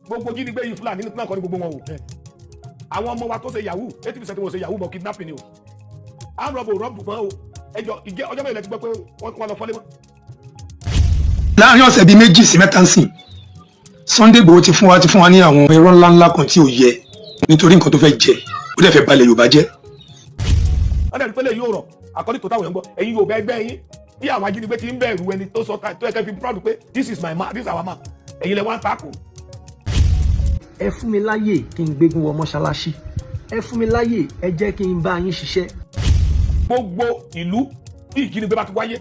Gbogbo jínigbé yìí, Fúlàní náà kọ́ ní gbogbo wọn o. Àwọn ọmọ wa tó ṣe yahoo, 80% wọn ṣe yahoo mọ́, kidnapping ni o. Armed robber rob mọ́ o. Ẹjọ́ ìjẹ́ ọjọ́ mẹ́rin lẹ ti gbọ́ pé wọ́n lọ fọ́lé mọ́? Láàrin ọ̀sẹ̀ bíi 2 sí 3 sìn, Sunday Igboho ti fún wa ní àwọn irọ́ ńláńlá kan tí ò yẹ, nítorí nǹkan tó fẹ́ jẹ, ó dẹ̀ fẹ́ balẹ̀ Yorùbá jẹ́. Wọ́n dẹ̀ rí pé lè yóò rọ̀ àkọ́lé tó táwọn èèyàn gbọ́. Ẹ̀yin yóò bẹ ẹgbẹ́ yín bí àwọn ajínigbé ti ń bẹ̀rù ẹni tó sọ tó yẹ kẹ́ fi proud pé this is my man, this is our man, ẹ̀yin lẹ wá ń takò. Ẹ fún mi láyè kí n gbégun wọ mọ́ṣáláṣí. Ẹ fún mi láyè, ẹ jẹ́ kí n bá yín ṣiṣẹ́. Gbogbo ìlú tí ìjínigbé bá ti wáyé,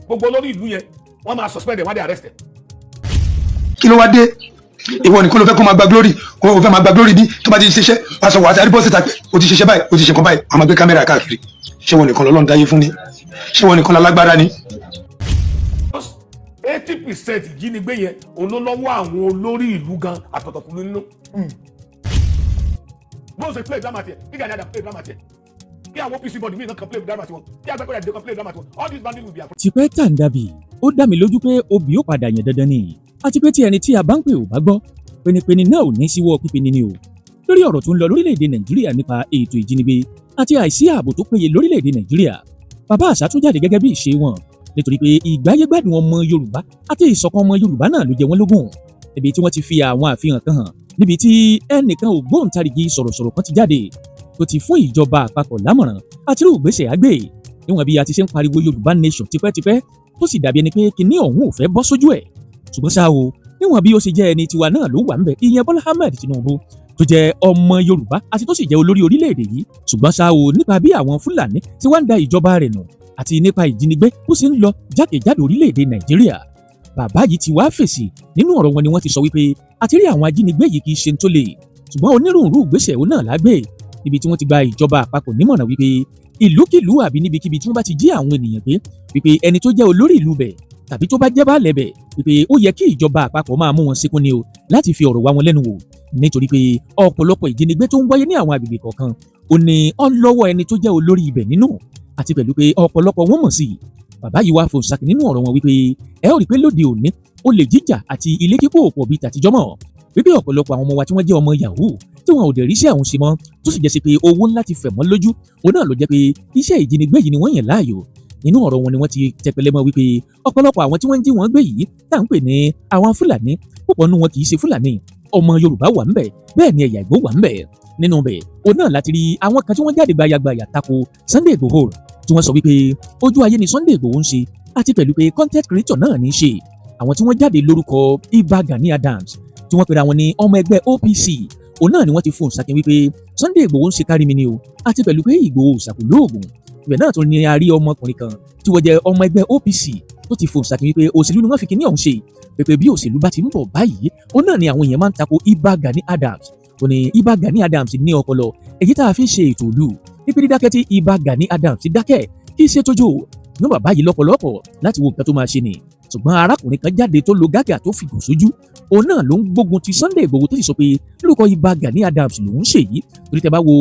gbogbo olórí ìlú yẹn, wọ́n máa suspend ẹ̀, wọ́n á dẹ̀ arrest ẹ̀. Kí ló wá dé? Ìwọ nìkan ló fẹ́ kó máa gba glory, o fẹ́ máa gba glory. Bí tó bá ti ṣiṣẹ́, wàá sọ wàá sáré bọ́ síta pé o ti ṣiṣẹ́ báyìí, o ti ṣe nǹkan báyìí, wàá máa gbé kámẹ́rà káàkiri. Ṣé wọn nìkan lọ́lọ́run dáyé fún ni? Ṣé wọn nìkan lálágbára ni? 80% ìjínigbé yẹn, òun ló lọ́wọ́ àwọn olórí ìlú gan àtọ̀tọ̀kùnrin nínú. Bó ṣe play drama tiẹ̀, kí Gani Adams play drama tiẹ̀, kí àwọn OPC body míì náà kan play drama tiwọn, kí Agbẹ́kọ̀yà dé kan play drama tiwọn, all these bandits will be afraid. Tipẹ́ tàǹdàbì, ó dá mi lójú pé obì ó padà yàn dandan ni, àti pé tí ẹni tí a bá ń pè ò bá gbọ́, pinipini náà ò ní síwọ́ pípini ni o. Lórí ọ̀rọ̀ tó ń lọ lórílẹ̀‐èdè Nàìjíríà nípa ètò ìjínigbé àti àìsí ààbò tó péye lórílẹ̀‐èdè Nàìjíríà, bàbá àṣà tún jáde gẹ́gẹ́ bí ìṣe wọn, nítorí pé ìgbáyégbádùn ọmọ Yorùbá àti ìṣọ̀kan ọmọ Yorùbá náà ló jẹ wọ́n lógún, níbi tí wọ́n ti fi àwọn àfihàn kan hàn, níbi tí ẹnìkan ògbóǹtarìgì sọ̀rọ̀sọ̀rọ̀ kan ti jáde tó ti fún ìjọba àpapọ̀ lámọ̀ràn àti irú ìgbésẹ̀ àgbè. Níwọ̀n bí a ti ṣe ń pariwo Yorùbá Nation tipẹ́tipẹ́, tó sì dàbí ẹni pé kinní ọ̀hún ò fẹ́ bọ́ sójú ẹ̀, ṣùgbọ́n ṣá o, níwọ̀n bí ó ṣe jẹ́ ẹni tiwa náà ló wà ń bẹ̀, ìyẹn Bọ́lá Ahmed Tinubu, tó jẹ́ ọmọ Yorùbá àti tó sì jẹ́ olórí orílẹ̀-èdè yìí. Ṣùgbọ́n ṣá o, nípa bí àwọn Fúlàní tí wọ́n ń da ìjọba rẹ̀ nù àti nípa ìjínigbé bó ṣe ń lọ jákèjádò orílẹ̀-èdè Nàìjíríà, bàbá yìí ti wá fèsì. Nínú ọ̀rọ̀ wọn ni wọ́n ti sọ wípé àti rí àwọn ajínigbé yìí kì í ṣe tó le, ṣùgbọ́n onírúurú ìgbésẹ̀ òun náà lágbè, níbi tí wọ́n ti gba ìjọba àpapọ̀ nímọ̀ràn wípé ìlúkìlú àbí níbikíbi tí wọ́n bá ti jí àwọn ènìyàn gbé, wípé ẹni tó jẹ́ olórí ìlú bẹ̀ tàbí tó bá jẹ́ baálẹ̀ bẹ̀, wípé ó yẹ kí ìjọba àpapọ̀ máa mú wọn síkún ni o, láti fi ọ̀rọ̀ wá wọn lẹ́nu wò, nítorí pé ọ̀pọ̀lọpọ̀ ìjínigbé tó ń wáyé ní àwọn agbègbè kọ̀ọ̀kan, ó ní ọlọ́wọ́ ẹni tó jẹ́ olórí ibẹ̀ nínú, àti pẹ̀lú pé ọ̀pọ̀lọpọ̀ wọn mọ̀ sí i. Bàbá yìí wá fòǹsàkì nínú ọ̀rọ̀ wọn wípé ẹ ó rí i pé lóde òní, olè jíjà àti ilé kíkó ò pọ̀ bíi tàtijọ́ mọ́, wípé ọ̀pọ̀lọpọ̀ àwọn ọmọ wa tí wọ́n jẹ́ ọmọ yahoo, tí wọn ò dẹ̀ ríṣẹ́ àwọn ṣe mọ́, tó sì jẹ́ sí pé owó ńlá ti fẹ̀ mọ́ lójú, òun náà ló jẹ́ pé iṣẹ́ ìjínigbé yìí ni wọ́n yàn láàyò. Nínú ọ̀rọ̀ wọn ni wọ́n ti tẹpẹlẹ mọ́ wípé ọ̀pọ̀lọpọ̀ àwọn tí wọ́n ń jí wọn gbé yìí, tá à ń pè ní àwọn Fúlàní, púpọ̀ nínú wọn kì í ṣe Fúlàní. Ọmọ Yorùbá wà ńbẹ̀, bẹ́ẹ̀ ni ẹ̀yà Ìgbò wà ńbẹ̀. Nínú bẹ̀ òun náà láti rí àwọn kan tí wọ́n jáde gbayagbaya tako Sunday Igboho, tí wọ́n sọ wípé ojú ayé ni Sunday Igboho ń ṣe, àti pẹ̀lú pé content creator náà ní í ṣe. Àwọn tí wọ́n jáde lórúkọ Ìbà Gani Adams, tí wọ́n pera wọn ní ọmọ ẹgbẹ́ OPC, òun náà ni wọ́n ti fún ṣàkín wípé Sunday Igboho ń ṣe kárí mi ni o, àti pẹ̀lú pé Igboho ṣàkó lóògùn. Ibẹ̀ náà tún ní a rí ọmọkùnrin kan tí wọ́n jẹ́ ọmọ ẹgbẹ́ OPC tó ti fún ṣàkín wípé òṣèlú ni wọ́n fi kíní ọ̀hún ṣe, pé bí òṣèlú bá ti ń bọ̀ báyìí, òun náà ni àwọn èèyàn máa ń tako Ìbà Gani Adams. Ó ní Ìbà Gani Adams ní ọpọlọ èyí tá a fi ń ṣe ètò ìlú, pípé dídákẹ́ tí Ìbà Gani Adams ti dákẹ́ kí í ṣe tójó ní bàbá yìí lọ́pọ̀lọpọ̀ láti wo nǹkan tó máa ṣe ni. Ṣùgbọ́n arákùnrin kan jáde tó lo gágà tó fìgò sójú, òun náà ló ń gbógun ti Sunday Igboho, tó sì sọ pé lórúkọ Ìbà Gani Adams lòún ṣe yìí, torí tẹ́ bá wo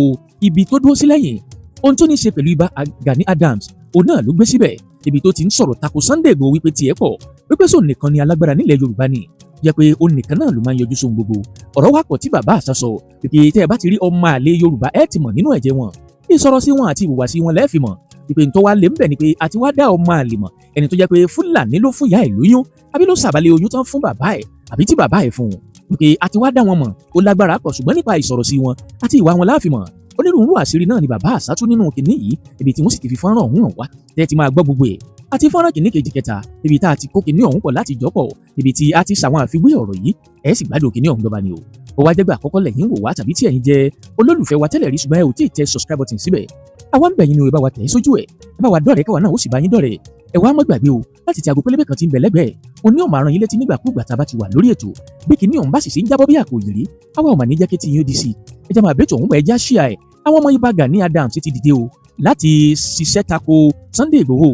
ibi tó dúró sí lẹ́yìn, ohun tó ní í ṣe pẹ̀lú Ìbà Gani Adams, òun náà ló gbé síbẹ̀, ibi tó ti ń sọ̀rọ̀ tako Sunday Igboho wípé tiẹ̀ pọ̀, wípé sóun nìkan ni alágbára nílẹ̀ Yorùbá ni, jẹ́ pé òun nìkan náà ló máa ń yọjú sóhun gbogbo. Ọ̀rọ̀ wá pọ̀ tí bàbá àṣà sọ pé tẹ́ ẹ bá ti rí ọmọ àlè Yorùbá, ẹ ti mọ̀ nínú ẹ̀jẹ̀ wọn, ìsọ̀rọ̀ sí wọn àti ìhùwàsí wọn lẹ́ẹ̀fì mọ̀ pípé ntọ́ wa lè ń bẹ̀ ni pé àti wá dá ọmọ àlè mọ̀, ẹni tó jẹ́ pé Fúlàní ló fún ìyá ẹ̀ lóyún, àbí ló sàbálẹ̀ oyún tán fún bàbá ẹ̀, àbí tí bàbá ẹ̀ fún un, pé àti wá dá wọn mọ̀ ó lágbára pọ̀, ṣùgbọ́n nípa ìsọ̀rọ̀ sí wọn àti ìwà wọn láàfin mọ̀. Onírúurú àṣírí náà ni bàbá àṣà tú nínú kìnní yìí, ibi tí wọ́n sì ti fi fọ́nrán ọ̀hún hàn wá tẹ́ ti máa gbọ́ gbogbo ẹ̀, àti fọ́nrán kìíní, kejì, kẹta, níbi tá a ti kó kìnní ọ̀hún pọ̀ láti jọ́pọ̀, níbi tí a ti ṣàwọn àfiwé ọ̀rọ̀ yìí. Ẹ̀ sì gbádùn kìnní ọ̀hún dọ́ba ni o. Ó wá jẹ́gbà àkọ́kọ́ lẹ́yìn wò wá, tàbí tí ẹ̀yin jẹ́ olólùfẹ́ wa tẹ́lẹ̀ rí, ṣùgbọ́n ẹ ò tí ì tẹ subscribe button síbẹ̀, àwa ń bẹ̀ yín ni o, ẹ bá wa tẹ̀ ẹ́ sójú ẹ̀, ẹ bá wa dọ̀rẹ́, káwa náà ó sì bá yín dọ̀rẹ́. Ẹ wá má gbàgbé o láti ti aago pélébé kan tí ń bẹ lẹ́gbẹ̀ẹ́ o ní ọ̀mọ̀ àrùn yín létí nígbàkúùgbà tá a bá ti wà lórí ètò. Bí kìíní ọ̀hún bá sì ṣe ń jábọ́ bí àpò ìrírí, àwa ò mà ní jẹ́ kí tí yín ó di sí i. Ẹ jẹ́ máa bẹ́tò ọ̀hún bọ̀, ẹ já ṣíà ẹ̀. Àwọn ọmọ Ìbà Gani Adams ti dìde o láti ṣiṣẹ́ tako Sunday Igboho.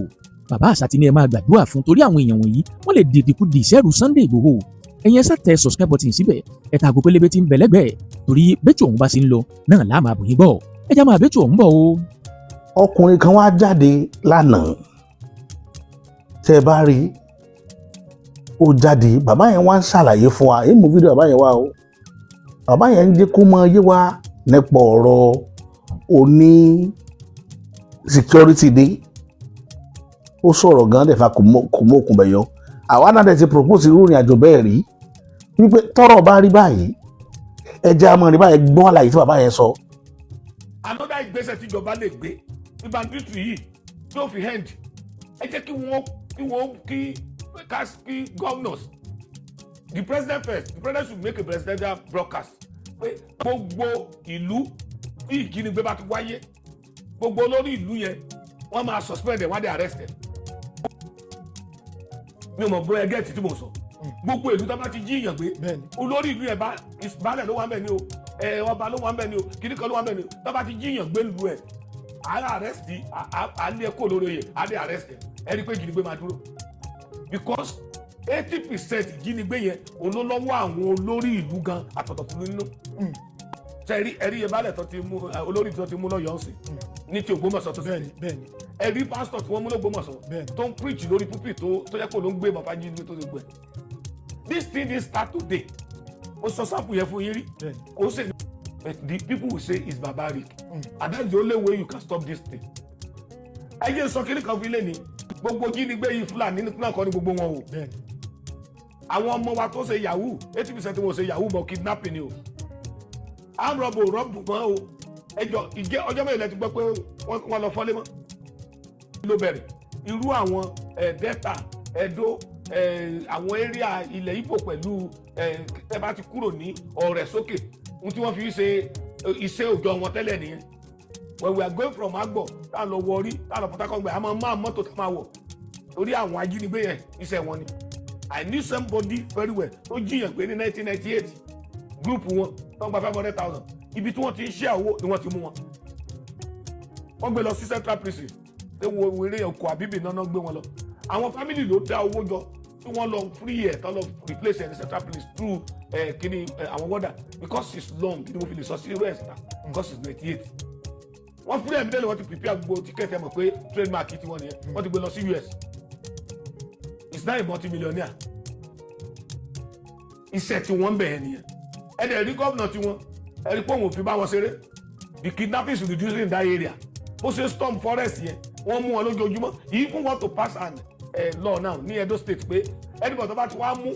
Bàbá àṣà ti ní ẹ máa gbàdúrà fún, torí àwọn èèyàn wọ̀nyí, wọ́n lè dìdìkú dì sẹ́rù Sunday Igboho. Ẹ̀yin ẹ sá tẹ subscribe button síbẹ̀, ẹ ta aago pélébé tí ń bẹ lẹ́gbẹ̀ẹ́, torí bẹ́tò ọ̀hún bá sì ń lọ náà láà máa bò yín gbọ́. Ẹ já máa bẹ́tò ọ̀hún bọ̀ o. Ọkùnrin kan wá jáde lánàá, tẹ́ ẹ bá rí ó jáde, bàbá yẹn wá ń ṣàlàyé fún wa. Èyí mú fídíò bàbá yẹn wá o. Bàbá yẹn ń jẹ́ kó mọ yé wa nípa ọ̀rọ̀ oní security dé. Ó sọ̀rọ̀ gan dẹ̀ fa kò mọ òkun bẹ̀ yọ. Àwa náà dẹ̀ ti propose irú ìrìn àjò bẹ́ẹ̀ rí, wípé tọ́rọ̀ bá rí báyìí, ẹ jẹ́ àmọ́ rí báyìí. Gbọ́n àlàyé tí bàbá yẹn sọ. Another ìgbésẹ̀ tíjọba lè gbé ní banditry yìí tí ó fi end, ẹ jẹ́ kí governors, the president first, the president should make a presidential broadcast pé gbogbo ìlú tí ìjínigbé bá ti wáyé, gbogbo olórí ìlú yẹn, wọ́n máa suspend ẹ̀, wọ́n á dé arrest ẹ̀. Mi ò mọ̀ bóyá get tí mo sọ. Gbogbo ìlú tó bá ti jí èèyàn gbé, olórí ìlú yẹn, bá baálẹ̀ ló wà ń bẹ̀ ni o, ẹ ọba ló wà ń bẹ̀ ni o, kìnnì kan ló wà ń bẹ̀ ni o, tó bá ti jí èèyàn gbé lu ẹ̀, àá arrest, àlẹ́ kó lórí oyè, á dé arrest ẹ̀. Ẹ rí i pé ìjínigbé máa dúró, because 80% ìjínigbé yẹn, òun ló lọ́wọ́ àwọn olórí ìlú gan àtọ̀tọ̀kùnrin nínú. Ṣe ẹ̀rí yẹn, baálẹ̀ tó ti mú, olórí tó ti mú lọ́yọ̀ọ́ sí ní ti Ògbómọ̀ṣọ́ tó ti Bẹ́ẹ̀ni. Ẹ̀rí pásítọ̀ tí wọ́n mú lọ́gbọ́mọ̀ṣọ́ tó ń preach lórí pulpit, tó yẹ kó ló ń gbé bàbá jí tó ti gbẹ. This thing dey start today. Mo sọ sample yẹn fún yín rí. Kò ṣe, but the people will say it's barbaric, and that's the only way you can stop this thing. Ẹ jẹ́ sọ kí ni kan fún ilé ni gbogbo jínigbé yìí, Fúlàní náà kọ́ ni gbogbo wọn o. Àwọn ọmọ wa tó ṣe yahoo, 80% wọn ò ṣe yahoo mọ́, kidnapping ni o. Armed robber ò rob mọ́ o. Ẹjọ ìjẹ ọjọ́ mẹ́rin lẹ ti gbọ́ pé wọ́n lọ fọ́lé mọ́ ló bẹ̀rẹ̀. Irú àwọn Delta, Edo, àwọn area ilẹ̀ Ìgbò pẹ̀lú ẹ bá ti kúrò ní ọ̀rẹ́ sókè, ohun tí wọ́n fi ń ṣe iṣẹ́ òòjọ́ wọn tẹ́lẹ̀ nìyẹn. When we are going from Agbor tá a lọ Warri, tá a lọ Port Harcourt, a máa máa mọ́tò tá a máa wọ̀ torí àwọn ajínigbé yẹn, iṣẹ́ wọn ni. I knew somebody very well tó jí èèyàn gbé ní 1998. Group wọn tó ń gba 500,000, ibi tí wọ́n ti ń ṣe àwọ̀ ni wọ́n ti mú wọn. Wọ́n gbé lọ sí Central Prison ṣé wo wéré ọkọ̀ àbíbì náà gbé wọn lọ. Àwọn family ló dá owó jọ tí wọ́n lọ free ẹ̀, tán lọ replace ẹ̀ ní Central Prison through ẹ̀ kíní ẹ̀ àwọn warder, because it's long ni mo fi lè sọ sí irú ẹ̀ síta, because it's 98. Wọ́n free ẹ̀ mílíọ̀nù, wọ́n ti prepare gbogbo ticket. Ẹ̀ mọ̀ pé trademark tí wọ́n nìyẹn. Wọ́n ti gbé lọ sí US. It's now a multi-millionaire. Iṣẹ́ tí wọ́n ń bẹ̀ ẹ́ nìyẹn. Ẹ dẹ̀ rí gómìnà tí wọ́n ẹ rí pé òun ò fi bá wọn ṣeré. The kidnapping is reducing in that area. Bó ṣe storm forest yẹn, wọ́n mú wọn lójoojúmọ́. He even want to pass an law now ní Edo State pé anybody tó bá ti wá mú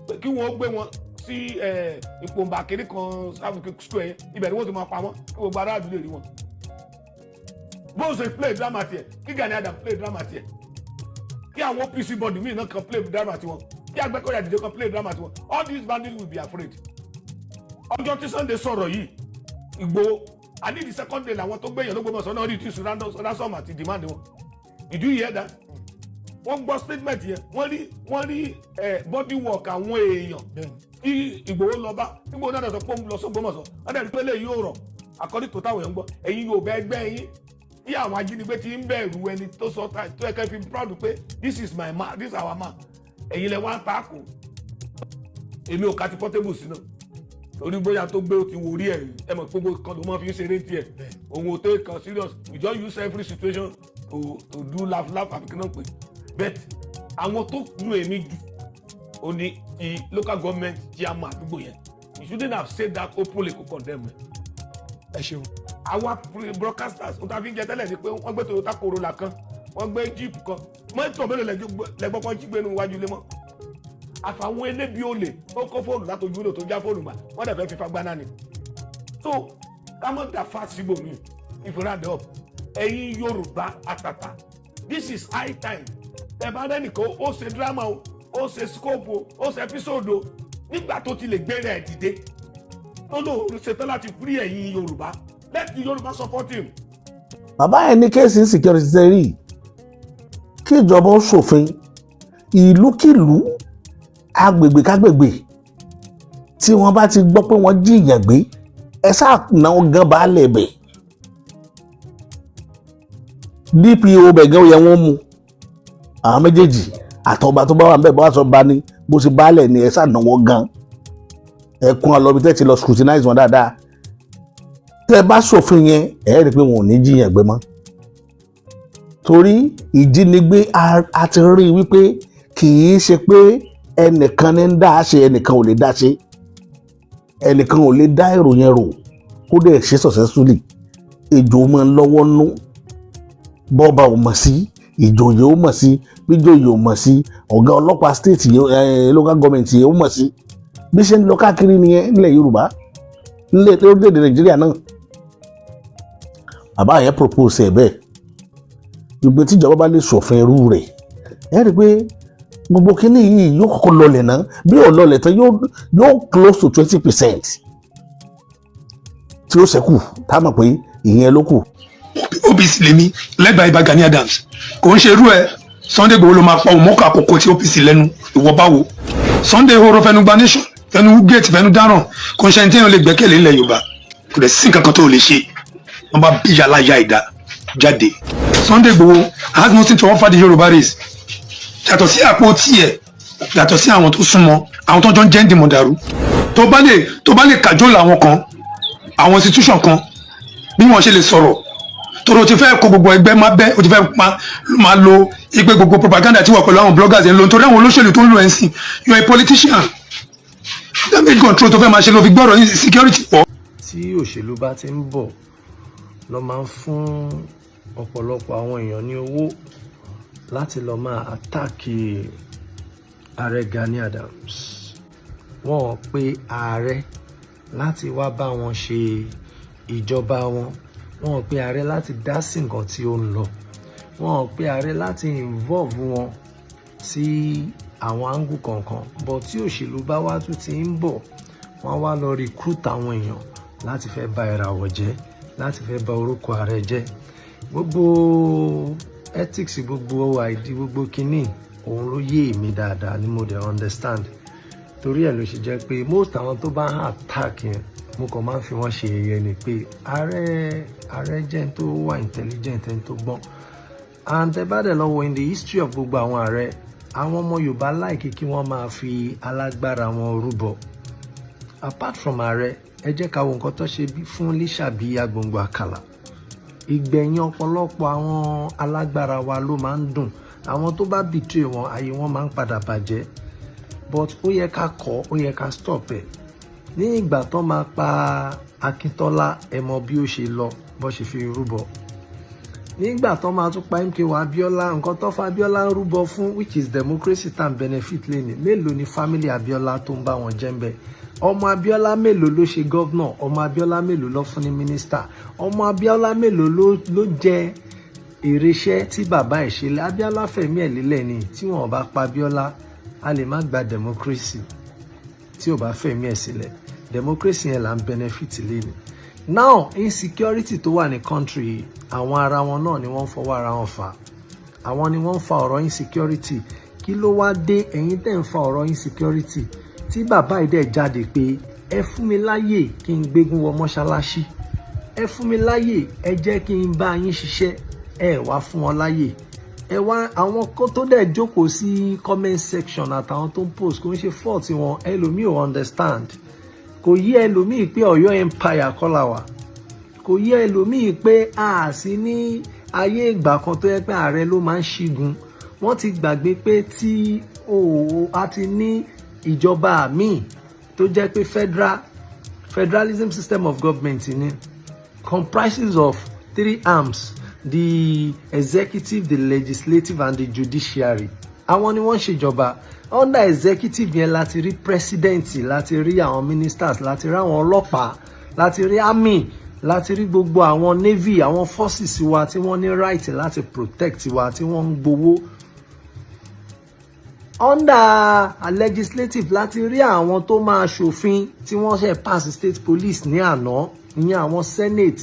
pé kí wọ́n gbé wọn sí ìpòǹbà kiri kan sáfù square yẹn, ibẹ̀ ni wọ́n ti máa pa wọ́n kí gbogbo aráàlú lè rí wọn. Bó ṣe play drama tiẹ̀, kí Gani Adams play drama tiẹ̀, kí àwọn OPC body míì náà kan play drama tiwọn, kí Àgbẹ̀kọ̀yà dìde kan play drama tiwọn, all these bandits will be afraid. Ọjọ́ tí Sunday sọ̀rọ̀ yìí, Ìgbòho, àní the second day làwọn tó gbẹ̀yàn l'Ógbómọ̀ṣọ́ náà reduce ransom àti demand wọn. Did you hear that? Wọ́n gbọ́ statement yẹn, wọ́n rí body work àwọn èèyàn tí Ìgbòho lọ bá. Ìgbòho náà sọ pé òun lọ sÓgbómọ̀ṣọ́, wọ́n dẹ̀ rí pé lè yóò rọ̀ according to táwọn èèyàn ń gbọ́. Ẹ̀yin yóò bẹ ẹgbẹ́ yín tí àwọn ajínigbé ti ń bẹ̀rù ẹni tó sọ tó yẹ kẹ́ fi proud pé this is my man, this is our man, ẹ̀yin lẹ wá ń ta kò. Èmi ò ka ti Portable sí náà torí bóyá tó gbé ó ti wò rí ẹ̀. Ẹ mọ̀ gbogbo kan ló máa fi ń ṣeré tiẹ̀, òun ò take kan serious. We just use every situation to do laugh laugh àbí kí náà pè. But àwọn tó dùn èmi jù ó ní ti local government chairman àdúgbò yẹn. You shouldn't have said that openly, kò condemn ẹ. Ẹ ṣeun. Àwa broadcasters, ohun tá a fi ń jẹ tẹ́lẹ̀ ni pé wọ́n gbé Toyota Corolla kan, wọ́n gbé jeep kan. Mọ́tò mélòó lẹ́gbọ́n kan jí gbé nínú iwájú ilé mọ́? Àfàwọn elébi olè tó kó fóònù látọjú lò tó já fóònù gbà, wọ́n dẹ̀ fẹ́ fi fagbáná ni. So ká mọ̀ dá fast síbòmí. If you round up, ẹ̀yin Yorùbá àtàtà, this is high time. Ẹ bá rẹ́nìkan ó ṣe drama o, ó ṣe scope o, ó ṣe episode o, nígbà tó ti lè gbé rẹ̀ dìde tó lóun ṣetán láti free ẹ̀yin Yorùbá, let the Yorùbá support him. Bàbá yẹn ní case insecurity tẹ́ rí, kí ìjọba ó ṣòfin ìlúkìlú, agbègbè kágbègbè tí wọ́n bá ti gbọ́ pé wọ́n jí èèyàn gbé, ẹ sáà náà gan baálẹ̀ bẹ̀, DPO bẹ̀ gan, ó yẹ wọ́n mú àwọn méjèèjì àtọba tó bá wà níbẹ̀, bá wà sọ bá ní bó ṣe baálẹ̀ ni. Ẹ sáà náwó gan, ẹ kún ọ lọ bí tẹ́ ti lọ scrutinize wọn dáadáa. Tẹ́ bá ṣòfin yẹn, ẹ rí i pé wọn ò ní jí èèyàn gbé mọ́, torí ìjínigbé a ti rí i wípé kì í ṣe pé ẹnìkan ní ń dá ṣe, ẹnìkan ò lè dá ṣe. Ẹnìkan ò lè dá èrò yẹn rò kó dẹ̀ ṣe successfully. Ejò máa ń lọ́wọ́ nú. Bọ́ba ò mọ̀ sí, ìjòyè ó mọ̀ sí, bíjòyè ò mọ̀ sí, ọ̀gá ọlọ́pàá state yẹn, local government yẹn ó mọ̀ sí. Bí ṣe ń lọ káàkiri nìyẹn nílẹ̀ Yorùbá, nílẹ̀ lórílẹ̀‐èdè Nàìjíríà náà. Bàbá yẹn propose ẹ̀ bẹ́ẹ̀ wípé tíjọba bá lè ṣòfin irú rẹ̀, ẹ rí i pé gbogbo kínní yìí yóò kọ́kọ́ lọlẹ̀ náà. Bí ò lọlẹ̀ tán, yóò close to 20% tí ó ṣẹ́kù, tá a mọ̀ pé ìyẹn ló kù. OPC lèmi lẹ́gbàá Ìbà Gani Adams. Kò ń ṣe irú ẹ. Sunday Igboho ló máa pa òmùkọ àkókò tí OPC lẹ́nu. Ìwọ báwo? Sunday Igboho fẹnu gba nation, fẹnu gate, fẹnu dáràn. Kò ń ṣe ẹni tí èèyàn lè gbẹ́kẹ̀lé nílẹ̀ Yorùbá. Kò dẹ̀ sí nǹkan kan tó lè ṣe. Wọ́n bá bí yàrá ya ìdá jáde. Sunday Igboho has nothing to offer the Yorùbá race yàtọ̀ sí àpò tiẹ̀, yàtọ̀ sí àwọn tó súnmọ́, àwọn tó jọ ń jẹ́ ń dìmọ̀ dàrú. Tó bá lè kàjọ́ àwọn kan, àwọn institution kan, bí wọ́n ṣe lè sọ̀rọ̀ toro ti fẹ́ kó gbogbo ẹgbẹ́ má bẹ́ o ti fẹ́ máa lo ipe gbogbo propaganda tí wà pẹ̀lú àwọn bloggers ẹ̀ ń lo, nítorí àwọn olóṣèlú tó ń lo ẹ̀ ń sìn. You are a politician. Damage control tó fẹ́ máa ṣe ló fi gbọ́rọ̀ security pọ̀. Tí òṣèlú bá ti ń bọ̀ lọ, máa ń fún ọ̀pọ̀lọpọ̀ àwọn èèyàn ní owó láti lọ máa attack ààrẹ Gani Adams. Wọ́n pe ààrẹ láti wá bá wọn ṣe ìjọba wọn, wọ́n pe ààrẹ láti dá sí nǹkan tí ó ń lọ, wọ́n pe ààrẹ láti involve wọn sí àwọn angle kọ̀ọ̀kan. But tí òṣèlú bá wá tún ti ń bọ̀, wọ́n wá lọ recruit àwọn èèyàn láti fẹ́ bà ìràwọ̀ jẹ́, láti fẹ́ bà orúkọ ààrẹ jẹ́. Gbogbo ethics, gbogbo àìdí, gbogbo kínní òun ló yé èmi dáadáa ni mo dẹ̀ understand. Torí ẹ̀ ló ṣe jẹ́ pé most àwọn tó bá ń attack yẹn, mo kàn máa ń fi wọ́n ṣe yẹ̀yẹ́ ni pé ààrẹ jẹ́ ẹni tó wà intelligent, ẹni tó gbọ́n. And ẹ bá dẹ̀ lọ wo in the history of gbogbo àwọn ààrẹ, àwọn ọmọ Yorùbá like kí wọ́n máa fi alágbára wọn rúbọ. Apart from ààrẹ, ẹ jẹ́ ká wo nǹkan tó ṣe fún Lísàbí Agbòǹgbò Àkàlà. Ìgbẹ̀yìn ọ̀pọ̀lọpọ̀ àwọn alágbára wa ló máa ń dùn. Àwọn tó bá betray wọn, ayé wọn máa ń padà bàjẹ́. But ó yẹ ká kọ́, ó yẹ ká stop ẹ̀. Ní ìgbà tó máa pa Akíntọ́lá, ẹ mọ bí ó ṣe lọ, bó ṣe fi rúbọ. Nígbà tó máa tún pa MKO Abiola, nǹkan tó fa Abiola ń rúbọ fún, which is democracy tan benefit lẹ́ni. Mélòó ni family Abiola tó ń bá wọn jẹ́ ń bẹ́ẹ̀? Ọmọ Abiola mélòó ló ṣe governor? Ọmọ Abiola mélòó ló fún ní mínísítà? Ọmọ Abiola mélòó ló jẹ èrè iṣẹ́ tí bàbá ẹ̀ ṣe lé? Abiola fẹ̀mí ẹ̀ lélẹ̀ ni. Tí wọn bá pa Abiola, a lè má gba democracy. Tí ò bá fẹ̀mí ẹ̀ sílẹ̀, democracy yẹn là ń benefit lẹ́ni. Now, insecurity tó wà ní country, àwọn ara wọn náà ni wọ́n ń fọwọ́ ara wọn fà. Àwọn ni wọ́n ń fa ọ̀rọ̀ insecurity. Kí ló wá dé, ẹ̀yin tẹ́ ń fa ọ̀rọ̀ insecurity, tí bàbá yìí dẹ̀ jáde pé ẹ fún mi láyè kí n gbégún wọ mọ́ṣáláṣí, ẹ fún mi láyè, ẹ jẹ́ kí n bá yín ṣiṣẹ́? Ẹ wá fún wọn láyè. Ẹ wá àwọn tó dẹ̀ jókòó sí comment section àtàwọn tó ń post, kò ń ṣe fault wọn. Ẹlòmíì ò understand. Kò yé ẹlòmíì pé Ọ̀yọ́ empire kọ́ la wà. Kò yé ẹlòmíì pé a sí ní ayé ìgbà kan tó yẹ pé ààrẹ ló máa ń ṣígun. Wọ́n ti gbàgbé pé tí a ti ní ìjọba míì tó jẹ́ pé federalism system of government ni, comprises of three arms: the executive, the legislative and the judiciary. Àwọn ni wọ́n ń ṣèjọba. Under executive yẹn láti rí president, láti rí àwọn ministers, láti rí àwọn ọlọ́pàá, láti rí army, láti rí gbogbo àwọn navy, àwọn forces wa tí wọ́n ní right láti protect wa, tí wọ́n ń gbowó. Under legislative láti rí àwọn tó máa ṣòfin, tí wọ́n ṣe pass state police ní àná, ìyẹn àwọn senate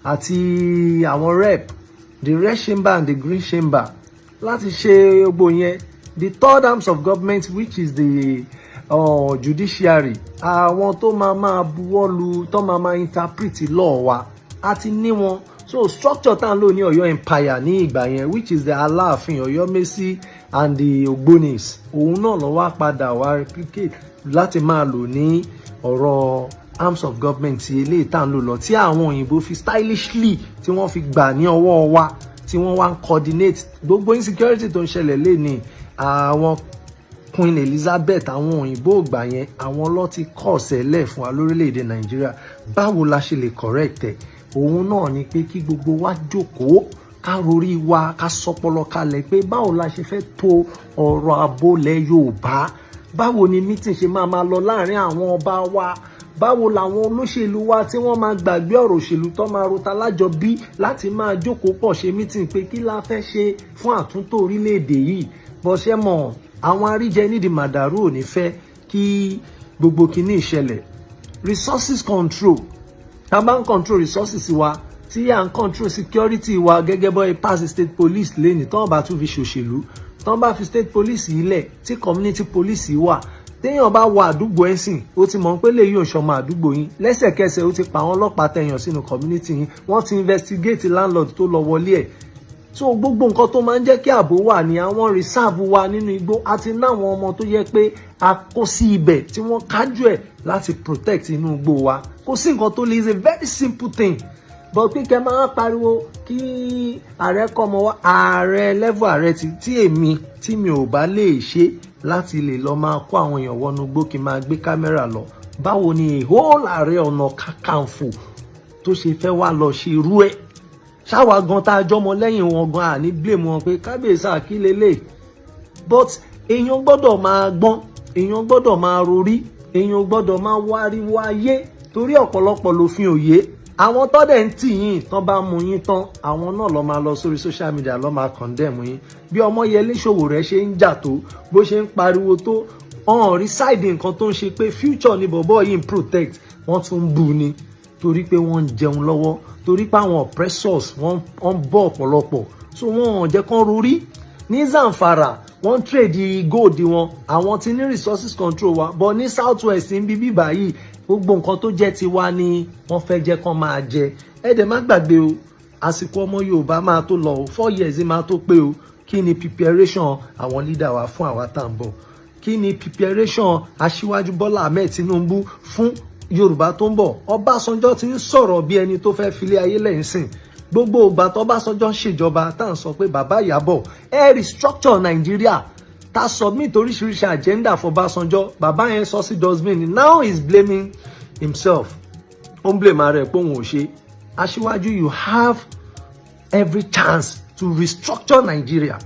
àti àwọn rep, the red chamber and the green chamber, láti ṣe gbogbo yẹn. The third arms of government, which is the judiciary, àwọn tó máa máa buwọ́ lu, tó máa máa interpret law wa, àti ní wọn. So structure tá à ń lò ní Ọ̀yọ́ empire ní ìgbà yẹn, which is the Aláàfin, Ọ̀yọ́mèsì and the Ògbónis, òun náà ló wá padà wá replicate láti máa lò ní ọ̀rọ̀ arms of government tí eléyìí tá à ń lò lọ, tí àwọn òyìnbó fi stylishly, tí wọ́n fi gbà ní ọwọ́ wa, tí wọ́n wá ń coordinate gbogbo insecurity tó ń ṣẹlẹ̀ lénìí. Àwọn Queen Elizabeth, àwọn òyìnbó ògbà yẹn, àwọn ló ti kọ̀ sẹ́lẹ̀ fún wa lórílẹ̀‐èdè Nàìjíríà. Báwo la ṣe lè correct ẹ̀? Òun náà ni pé kí gbogbo wa jókòó, ká rorí wa, ká sọpọlọ kalẹ̀ pé báwo la ṣe fẹ́ tó ọ̀rọ̀ ààbò lẹ̀ Yorùbá? Báwo ni meeting ṣe máa máa lọ láàrin àwọn ọba wa? Báwo làwọn olóṣèlú wa tí wọ́n máa gbàgbé ọ̀rọ̀ òṣèlú tó máa rota lájọbí láti máa jókòó pọ̀ ṣe meeting pé kí la fẹ́ ṣe fún àtúntò orílẹ̀-èdè yìí? Bọ́sẹ̀ mọ̀, àwọn àríjẹ nídìí màdàrú ò ní fẹ́ kí gbogbo kinní ìṣẹ̀lẹ̀. Resources control, tá a bá ń control resources wa, tí à ń control security wa, gẹ́gẹ́ bọ́ ẹ pass state police lẹ́nìí, tọ́wọ́n bá tún fi ṣòṣèlú, tọ́wọ́n bá fi state police yìí lẹ̀, tí community police yìí wà, téèyàn bá wọ àdúgbò ẹ̀sìn, ó ti mọ̀ pé lè yóò ṣọmọ àdúgbò yín, lẹ́sẹ̀kẹsẹ̀ ó ti pa àwọn ọlọ́pàá tẹ̀yàn sínú community yín, wọ́n ti investigate landlord tó lọ wọlé ẹ̀. So gbogbo nǹkan tó máa ń jẹ́ kí ààbò wà ní àwọn reserve wa nínú igbó, àti náwọn ọmọ tó yẹ pé a kó sí ibẹ̀ tí wọ́n kájú ẹ̀ láti protect inú igbó wa. Kò sí nǹkan tó le, is a very simple thing. But pé kẹ́ máa pariwo kí ààrẹ kọ́ ọmọ wa, ààrẹ level ààrẹ tí èmi tí mi ò bá lè ṣe láti lè lọ máa kó àwọn èèyàn wọnú igbó kí n máa gbé kámẹ́rà lọ, báwo ni whole Ààrẹ Ọ̀nà Kakanfò tó ṣe fẹ́ wá lọ ṣe irú ẹ̀? Ṣáwa gan tá a jọmọ lẹ́yìn wọn gan àní blame wọn pé kábíyèsí àkílélẹ̀. But èèyàn gbọ́dọ̀ máa gbọ́n, èèyàn gbọ́dọ̀ máa rorí, èèyàn gbọ́dọ̀ máa wáriwo ayé, torí ọ̀pọ̀lọpọ̀ lòfin òye. Àwọn tọ́dẹ̀ ń tì yín tán bá mú yín tán, àwọn náà lọ́ máa lọ sórí social media, lọ́ máa condemn yín. Bí Ọmọyẹlé Sowore ṣe ń jà tó, bó ṣe ń pariwo tó, ọ̀hún rí side nǹkan tó ń ṣe pé future ni bọ̀bọ̀ yìí ń protect, wọ́n tún ń bú ni, torí pé wọ́n ń jẹun lọ́wọ́, torí pé àwọn oppressors wọ́n ń bọ́ ọ̀pọ̀lọpọ̀. So wọ́n ò jẹ́ kán rorí. Ní Zamfara, wọ́n trade gold wọn, àwọn tí ní resources control wa, but ní South West ń bí bíbá yìí, gbogbo nǹkan tó jẹ́ tiwa ni wọ́n fẹ́ jẹ́ kán máa jẹ. Ẹ dẹ̀ má gbàgbé o, àsìkò ọmọ Yorùbá máa tó lọ o, 4 years máa tó pé o. Kí ni preparation àwọn leader wa fún àwa tá à ń bọ̀? Kí ni preparation Aṣíwájú Bọ́lá Ahmed Tinubu fún Yorùbá tó ń bọ̀? Ọbásanjọ́ ti ń sọ̀rọ̀ bí ẹni tó fẹ́ filé ayé lẹ́yìn sìn. Gbogbo ìgbà tó Ọbásanjọ́ ń ṣèjọba, tá à ń sọ pé bàbá Ìyábọ̀ ẹ restructure Nàìjíríà, tá submit oríṣiríṣi agenda for Ọbásanjọ́, bàbá yẹn sọ sí dustbin. Now he is blaming himself, ó ń blame ara ẹ̀ pé òun ò ṣe. Aṣíwájú, you have every chance to restructure Nigeria.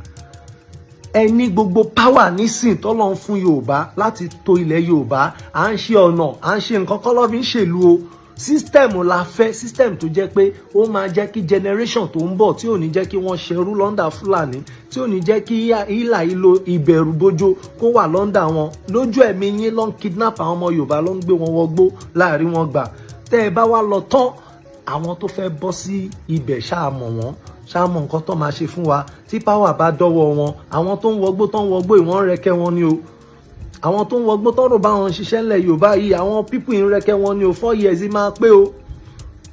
Ẹ ní gbogbo power nísìn tọ́lọ́ ń fún Yorùbá láti tò ilẹ̀ Yorùbá. À ń ṣe ọ̀nà, à ń ṣe nǹkan kọ́ lọ́ fi ń ṣèlú o. System la fẹ́, system tó jẹ́ pé ó máa jẹ́ kí generation tó ń bọ̀, tí ò ní jẹ́ kí wọ́n ṣerú l'under Fúlàní, tí ò ní jẹ́ kí ìlà ìlò ìbẹ̀rù bójó kó wà l'under wọn. Lójú ẹ̀mí yín ló ń kidnap àwọn ọmọ Yorùbá, ló ń gbé wọn wọgbó láàrin wọn gbà. Tẹ́ ẹ bá wá lọ tán, àwọn tó fẹ́ bọ́ sí ibẹ̀, ṣáà mọ̀ wọ́n, ṣáà mọ̀ nǹkan tó máa ṣe fún wa tí power bá dọ́wọ́ wọn. Àwọn tó ń wọgbó, tó ń wọgbó, ìwọ̀n rẹ̀kẹ́ wọn ni o. Àwọn tó ń wọgbó tó rò bá wọn ṣiṣẹ́ ńlẹ̀ Yorùbá yìí, àwọn people ń rẹ̀kẹ́ wọn ni o. 4 years máa pé o.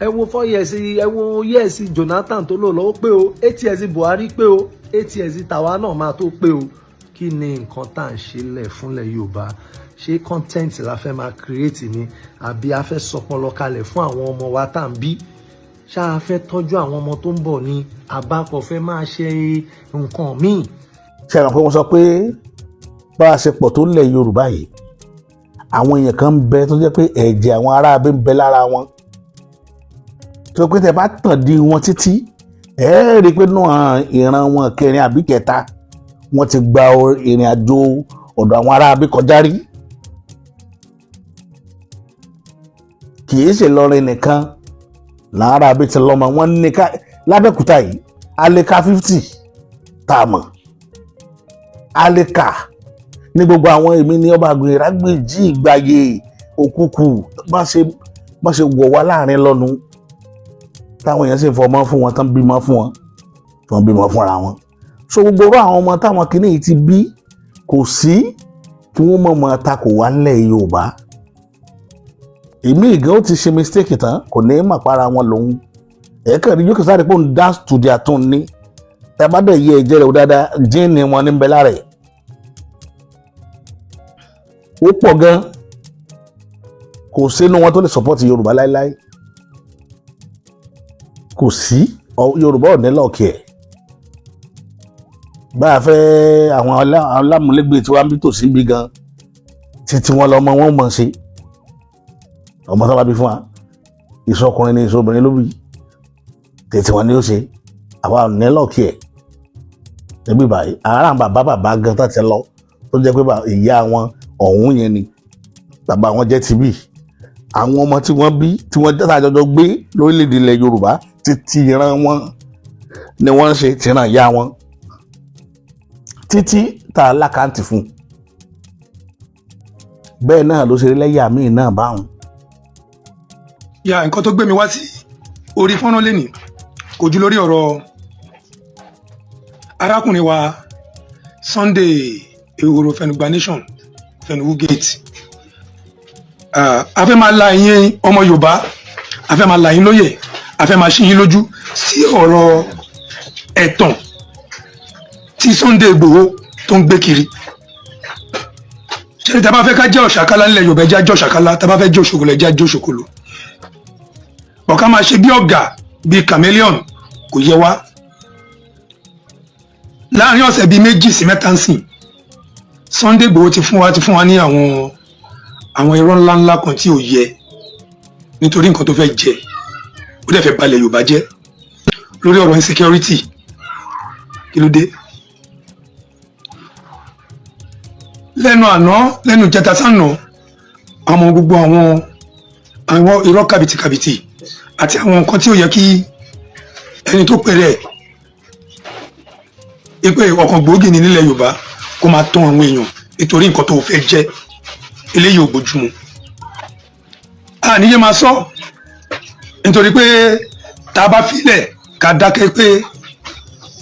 Ẹ wo 4 years, ẹ wo years Jonathan tó lò lọ́wọ́ pé o, 8 years Buhari pé o, 8 years tàwa náà máa tó pé o. Kí ni nǹkan tá à ń ṣe lẹ̀ fúnlẹ̀ Yorùbá? Ṣé content la fẹ́ máa create ni, àbí a fẹ́ sọpọlọ kalẹ̀ fún àwọn ọmọ wa tá à ń bí? Ṣáà fẹ́ tọ́jú àwọn ọmọ tó ń bọ̀ ni, àbákọ̀ fẹ́ máa ṣe nǹkan míì? Ṣe àwọn pé wọ́n sọ pé bá a ṣe pọ̀ tó lẹ̀ Yorùbá yìí, àwọn èèyàn kan ń bẹ tó jẹ́ pé ẹ̀jẹ̀ àwọn ará abẹ́ ń bẹ lára wọn, tó pé tẹ bá tàn di wọn títí, ẹ rí i pé náà ìran wọn kẹrin àbí kẹta, wọ́n ti gba ìrìn àjò ọ̀dọ̀ àwọn ará abẹ́ kọjá rí. Kì í ṣe lọrin nìkan làwọn ará abẹ́ ti lọ́mọ wọn ní ká lábẹ́òkúta yìí, aleka 50 tá a mọ̀, aleka ní gbogbo àwọn. Èmi ní ọba àgbèrè rágbèjì ìgbàyè òkùnkùn bá ṣe wọ̀ wá láàrin lọ́nu, táwọn èèyàn sì fọmọ fún wọn tán, bímọ fún wọn tí wọ́n bímọ fúnra wọn. So gbogbo orú àwọn ọmọ táwọn kìíní yìí ti bí, kò sí kí wọ́n mọ̀ mọ́ ta kò wá nílẹ̀ Yorùbá. Èmi ìgàn ó ti ṣe mistake tán, kò ní mà para wọn lòun ẹ̀ẹ́kàn rí yóò kí sáré pé òun dance to their tune ní. Ẹ bá dẹ̀ yẹ ẹ̀jẹ̀ rẹ̀ wò dáadáa, jíìnì wọn ní bẹ lára ẹ̀, ó pọ̀ gan. Kò sínú wọn tó lè support Yorùbá láéláé, kò sí. Yorùbá ò ní lọ́ọ̀kì ẹ̀. Bá a fẹ́ àwọn alámúlégbè tí wọ́n bí tòsí bí gan, títí wọn lọmọ wọn mọ̀ sí ọmọ tó bá bí fún wa, ìsọkùnrin ní ìsọbìnrin ló bí, tètè wọn ni ó ṣe. Àwa ò ní luck ẹ̀ níbí báyìí. Ara àwọn bàbá bàbá gan tó ti lọ, tó jẹ́ pé ìyá wọn ọ̀hún yẹn ni bàbá wọn jẹ́ tibí, àwọn ọmọ tí wọ́n bí, tí wọ́n jẹ́ àjọjọ gbé lórílẹ̀‐èdè ilẹ̀ Yorùbá, títí ìran wọn ni wọ́n ń ṣe tìran ìyá wọn títí tá a lákàntì fún. Bẹ́ẹ̀ náà ló ṣe rí lẹ́yà míì náà báwọn. Ya, nǹkan tó gbé mi wá sí orí fọ́nrán lẹ́nìí kò jù lórí ọ̀rọ̀ arákùnrin wa Sunday Ehoro Fẹnugba Nation Fẹnuwu Gate. A fẹ́ máa la ẹ̀yin ọmọ Yorùbá, a fẹ́ máa la yín lóye, a fẹ́ máa ṣí yín lójú sí ọ̀rọ̀ ẹ̀tàn tí Sunday Igboho tó ń gbé kiri. Ṣé tá a bá fẹ́ ká jẹ́ ọ̀ṣàkálá nílẹ̀ Yorùbá, ẹ jẹ́ á jẹ́ ọ̀ṣàkálá. Tá a bá fẹ́ jẹ́ òṣòkòlò, ẹ jẹ́ á jẹ́ òṣòkòlò. Bọ̀ ká máa ṣe bí ọ̀gà, bí chameleon, kò yẹ wá. Láàrin ọ̀sẹ̀ bíi 2 sí 3 ń sìn, Sunday Igboho ti fún wa ní àwọn irọ́ ńláńlá kan tí ò yẹ, nítorí nǹkan tó fẹ́ jẹ. Ó dẹ̀ fẹ́ balẹ̀ Yorùbá jẹ́ lórí ọ̀rọ̀ insecurity. Kí ló dé? Lẹ́nu àná, lẹ́nu ìjẹta sànà, àwọn gbogbo àwọn irọ́ kàbìtìkàbìtì àti àwọn nǹkan tí ò yẹ kí ẹni tó pèrè ẹ̀ pé ọ̀kan gbòógì ní nílẹ̀ Yorùbá kó máa tán àwọn èèyàn nítorí nǹkan tó fẹ́ jẹ́, eléyìí ò bójúmu. Àníyé máa sọ, nítorí pé tá a bá filẹ̀ ká dákẹ́ pé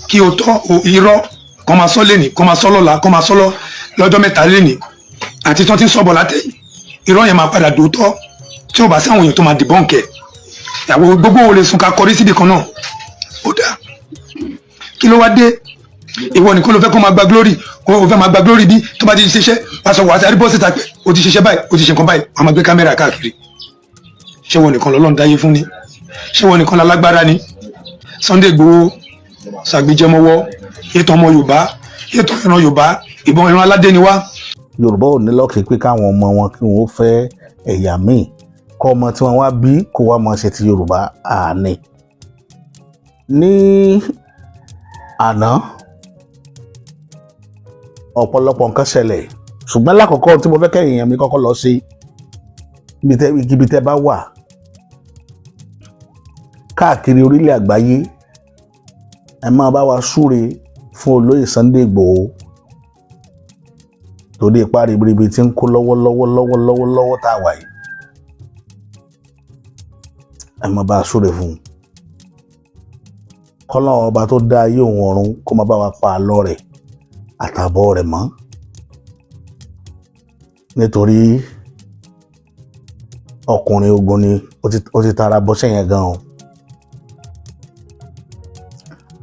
kí o tọ́ irọ́ kọ́ máa sọ lẹ́nìí, kọ́ máa sọ lọ́la, kọ́ máa sọ lọ́jọ́ 3 lẹ́nìí, àti tán tí ń sọ̀bọ̀ látẹ̀yìn, irọ́ yẹn máa padà dòótọ́ tí ò bá sí àwọn èèyàn tó máa debunk ẹ̀. Àwọn gbogbo wo lè sùn ká kọrí síbi kan náà? Ó dáa, kí ló wá dé? Ìwọ nìkan ló fẹ́ kó máa gba glory, o fẹ́ máa gba glory. Bí tó bá ti ṣiṣẹ́, wàá sọ, wàá sáré bọ́ síta pé o ti ṣiṣẹ́ báyìí, o ti ṣe nǹkan báyìí, wàá máa gbé kámẹ́rà káàkiri. Ṣé wọn nìkan lọ́lọ́run dáyé fún ni? Ṣé wọn nìkan lálágbára ni? Sunday Igboho ṣàgbéjẹmọwọ ètò ọmọ Yorùbá, ètò ìran Yorùbá, ìbọn ìran aládé ni wá. Yorùbá ò ní luck pé káwọn ọmọ wọn kí wọn ó fẹ́ ẹ̀yà míì, kọ́ ọmọ tí wọ́n wá bí kó wá máa ṣe ti Yorùbá àní. Ní àná, ọ̀pọ̀lọpọ̀ nǹkan ṣẹlẹ̀, ṣùgbọ́n lákọ̀ọ́kọ́ tí mo fẹ́ kẹ́yìn èèyàn mi kọ́kọ́ lọ sí ibi tẹ́ bá wà káàkiri orílẹ̀ àgbáyé, ẹ máa bá wa súre fún olóyè Sunday Igboho, torí ipa ribiribi tí ń kó lọ́wọ́lọ́wọ́ lọ́wọ́lọ́wọ́ lọ́wọ́ tá a wà yìí. Ẹ máa bá a súre fún un, kọ́lọ́run ọba tó dá ayé òun ọ̀run kó máa bá wa pa àlọ́ rẹ̀ àtàbọ̀ rẹ̀ mọ́, nítorí ọkùnrin ogun ni. Ó ti tara bọ́sẹ̀ yẹn gan o,